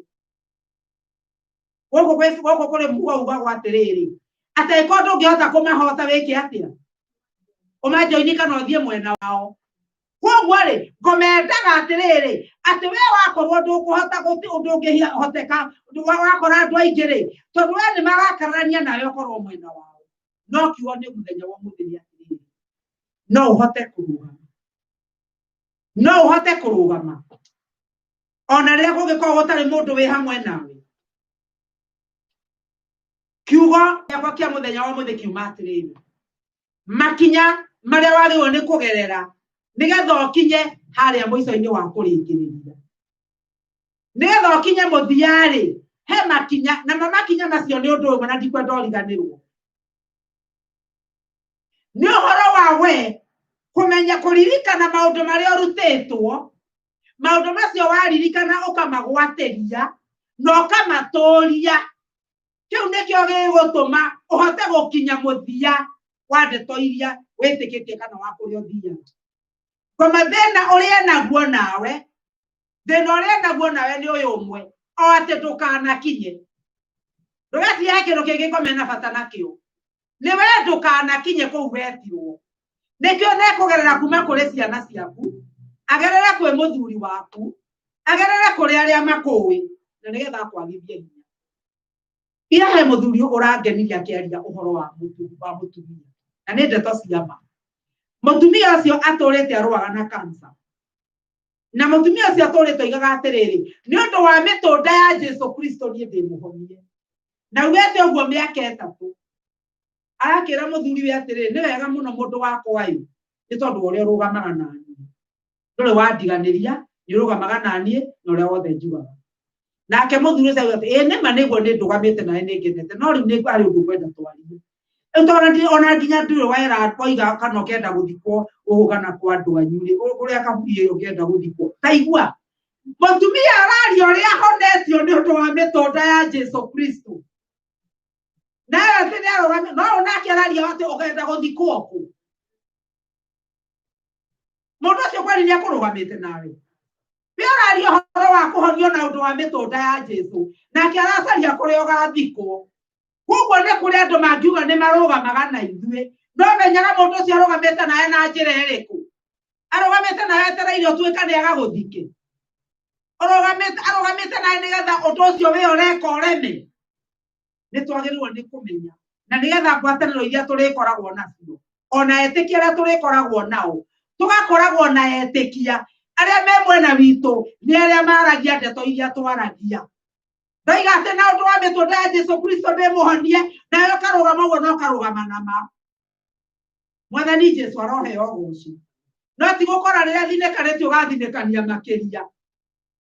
S4: Gũkũ gũkũ kũrĩ mugo ugagwo atĩrĩrĩ, atĩ angĩkorwo ndũngĩhota kũmahota wĩke atĩa? Ũmanjoini kana ũthiĩ mwena wao. Koguo rĩ, ngoma endaga atĩrĩrĩ, atĩ we wakorwo ndũkũhota ũndũ ũngĩhoteka, wakora andũ aingĩ rĩ, tondũ we nĩ marakararania nawe ũkorwo mwena wao. No kiugo nĩ mũthenya wa ũmũthĩ nĩ atĩrĩrĩ, no ũhote kũrũgama, no ũhote kũrũgama ona rĩrĩa kũngĩkorwo gũtarĩ mũndũ wĩ hamwe nawe. Kiugo gĩakwa kĩa mũthenya wa ũmũthĩ kiuma atĩrĩrĩ, makinya marĩa wagĩrĩirwo nĩ kũgerera nĩgetha ũkinye harĩa mũico-inĩ wa kũrĩkĩrĩria, nĩgetha ũkinye mũthia-rĩ, he makinya, namo makinya macio nĩ ũndũ ũmwe na ndikwenda ũriganĩrwo. Nĩ ũhoro wa we kũmenya kũririkana maũndũ marĩa ũrutĩtwo, maũndũ macio waririkana ũkamagwatĩria na ũkamatũria. Kĩu nĩkĩo gĩgũtũma ũhote gũkinya mũthia wa ndeto iria wĩtĩkĩtie kana wa kũrĩa ũthiaga. Ngoma thĩna ũrĩa naguo nawe, thĩna ũrĩa naguo nawe nĩ ũyũ ũmwe, o atĩ ndũkanakinye. Ndũgecirie kĩndũ kĩngĩ ngoma ĩna bata nakĩo, nĩ we ndũkanakinye kũu wetirwo. Nĩkĩo nekũgerera kuma kũrĩ ciana ciaku, agerere kwĩ mũthuri waku, agerere kũrĩ arĩa makũĩ, na nĩgetha akwagithie hinya. Ira he mũthuri ũrangenirie akĩaria ũhoro wa wa mũtumia, na nĩ ndeto cia ma. Mũtumia ũcio atũrĩte arũaga na cancer, na mũtumia ũcio atũrĩte oigaga atĩrĩrĩ, nĩ ũndũ wa mĩtũnda ya Jesu Kristo niĩ ndĩ mũhonie. Na augĩte ũguo mĩaka 3. Arakĩra mũthuri we atĩrĩrĩ, nĩ wega mũno mũndũ wakwa ĩ, nĩ tondũ wa ũrĩa ũrũgamaga na niĩ, ndũrĩ wandiganĩria, nĩ ũrũgamaga na niĩ na ũrĩa wothe njugaga. Nake mũthuri ũcio auga atĩ, ĩĩ nĩma nĩguo nĩ ndũgamĩte nawe nĩ ngenete, no rĩu nĩ harĩ ũndũ ngwenda twarie. Rĩu tondũ ona nginya ndũrĩ wera woiga kana ũkenda gũthikwo gũkũ kana kwa andũ anyu rĩ, kũrĩa kaburi ĩyo ũngĩenda gũthikwo. Ta igua, mũtumia araria ũrĩa ahonetio nĩ ũndũ wa mĩtũnda ya Jesu Kristo. Nawe atĩ nĩ arũgame, no onake araria atĩ ũkenda gũthikwo kũ. Mũndũ ũcio kweli nĩ akũrũgamĩte nawe. We ũraria ũhoro wa kũhonio na ũndũ wa mĩtũnda ya Jesu, nake aracaria kũrĩa ũgathikwo. Koguo nĩ kũrĩ andũ mangiuga nĩ marũgamaga na ithuĩ, no menyaga mũndũ ũcio arũgamĩte nawe na njĩra ĩrĩkũ. Arũgamĩte nawe etereire ũtuĩka nĩ agagũthike. Arũgamĩte nawe nĩgetha ũndũ ũcio we ũreka ũreme. Nĩ twagĩrĩirwo nĩ kũmenya, na nĩgetha ngwatanĩro iria tũrĩkoragwo nacio, ona etĩkia arĩa tũrĩkoragwo nao, tũgakoragwo na etĩkia arĩa me mwena witũ nĩ arĩa maragia ndeto iria twaragia. Ndoiga atĩ na ũndũ wa mĩtũnda ya Jesu Kristo ndĩ mũhonie, nawe ũkarũgama ũguo na ũkarũgama na ma. Mwathani Jesu aroheo ũgoci. No ti gũkora rĩrĩa thinĩkanĩtie ũgathinĩkania makĩria,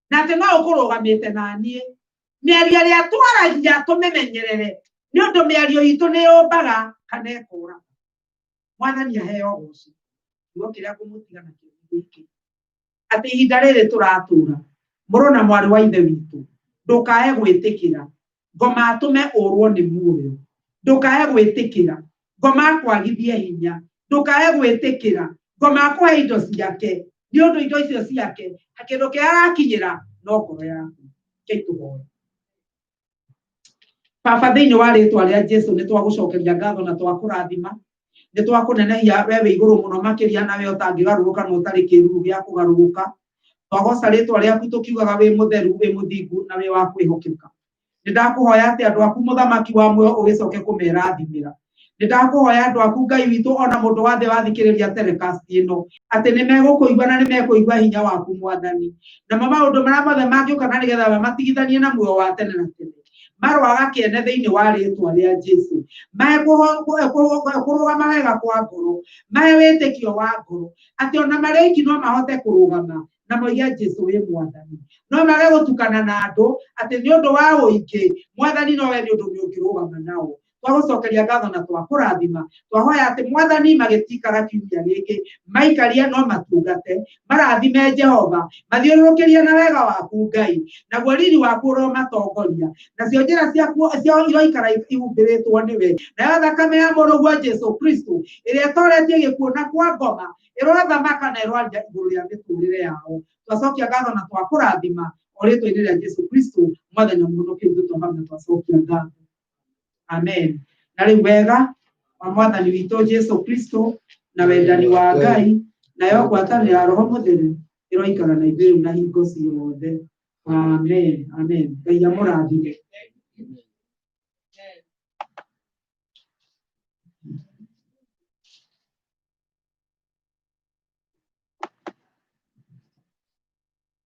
S4: na atĩ no ũkũrũgamĩte na niĩ. Mĩario ĩrĩa twaragia tũmĩmenyerere, nĩ ũndũ mĩario itũ nĩ yũmbaga kana ĩkũraga. Mwathani aheo ũgoci. Kiugo kĩrĩa ngũmũtiga nakĩo nĩ gĩkĩ, atĩ ihinda rĩrĩ tũratũra, mũrũ na mwarĩ wa ithe witũ, ndũkae gwĩtĩkĩra ngoma atũme ũrwo nĩ muoyo, ndũkae gwĩtĩkĩra ngoma akwagithie hinya, ndũkae gwĩtĩkĩra ngoma akũhe indo ciake, nĩ ũndũ indo icio ciake kĩndũ kĩrĩa arakinyĩra no ngoro yaku. Rekei tũhoe. Baba, thĩinĩ wa rĩtwa rĩa Jesu nĩ twagũcokeria ngatho na twakũrathima, nĩ twakũnenehia we wĩ igũrũ mũno makĩria, na we ũtangĩgarũrũka na ũtarĩ kĩruru gĩa kũgarũrũka. Twagoca rĩtwa rĩaku tũkiugaga wĩ mũtheru, wĩ mũthingu na wĩ wa kwĩhokeka. Nĩ ndakũhoya atĩ andũ aku mũthamaki wa muoyo ũgĩcoke kũmerathimĩra. Nĩ ndakũhoya andũ aku Ngai witũ ona mũndũ wathe wathikĩrĩria telecast ĩno atĩ nĩ megũkũigua na nĩ mekũigua hinya waku Mwathani, namo maũndũ marĩa mothe mangĩũka na nĩgetha mamatigithanie na muoyo wa tene na tene marwaga kĩene thĩinĩ wa rĩtwa rĩa Jesu. Mahe kũrũgama wega kwa ngoro, mahe wĩtĩkio wa ngoro atĩ ona marĩ oiki no mahote kũrũgama na moige Jesu wĩ Mwathani. No mage gũtukana na andũ atĩ nĩ ũndũ wa ũingĩ, Mwathani nowe nĩ ũndũ nĩ ũngĩrũgama nao. Twagũcokeria ngatho na twakũrathima, twahoya atĩ Mwathani magĩtikara kiumia gĩkĩ maikarie no matungate, marathime Jehova, mathiũrũrũkĩrie na wega waku Ngai, naguo riri waku ũromatongoria, nacio njĩra ciaku ciao iroikara ihumbĩrĩtwo nĩwe, nayo thakame ya mũrũguo Jesu Kristo ĩrĩa ĩtoretie gĩkuũ na kwa ngoma ĩrothamaka na ĩroaria igũrũ rĩa mĩtũrĩre yao. Twacokia ngatho na twakũrathima o rĩtwa-inĩ rĩa Jesu Kristo Mwathani na Mũhonokia witũ, twahana na twacokia ngatho. Amen. Na rĩu wega wa Mwathani witũ Jesu Kristo na wendani wa Ngai nayo ngwatanĩro ya Roho Mũtheru ĩroikara na ithuĩ rĩu na hingo ciothe. Amen. Amen. Ngai amũrathime.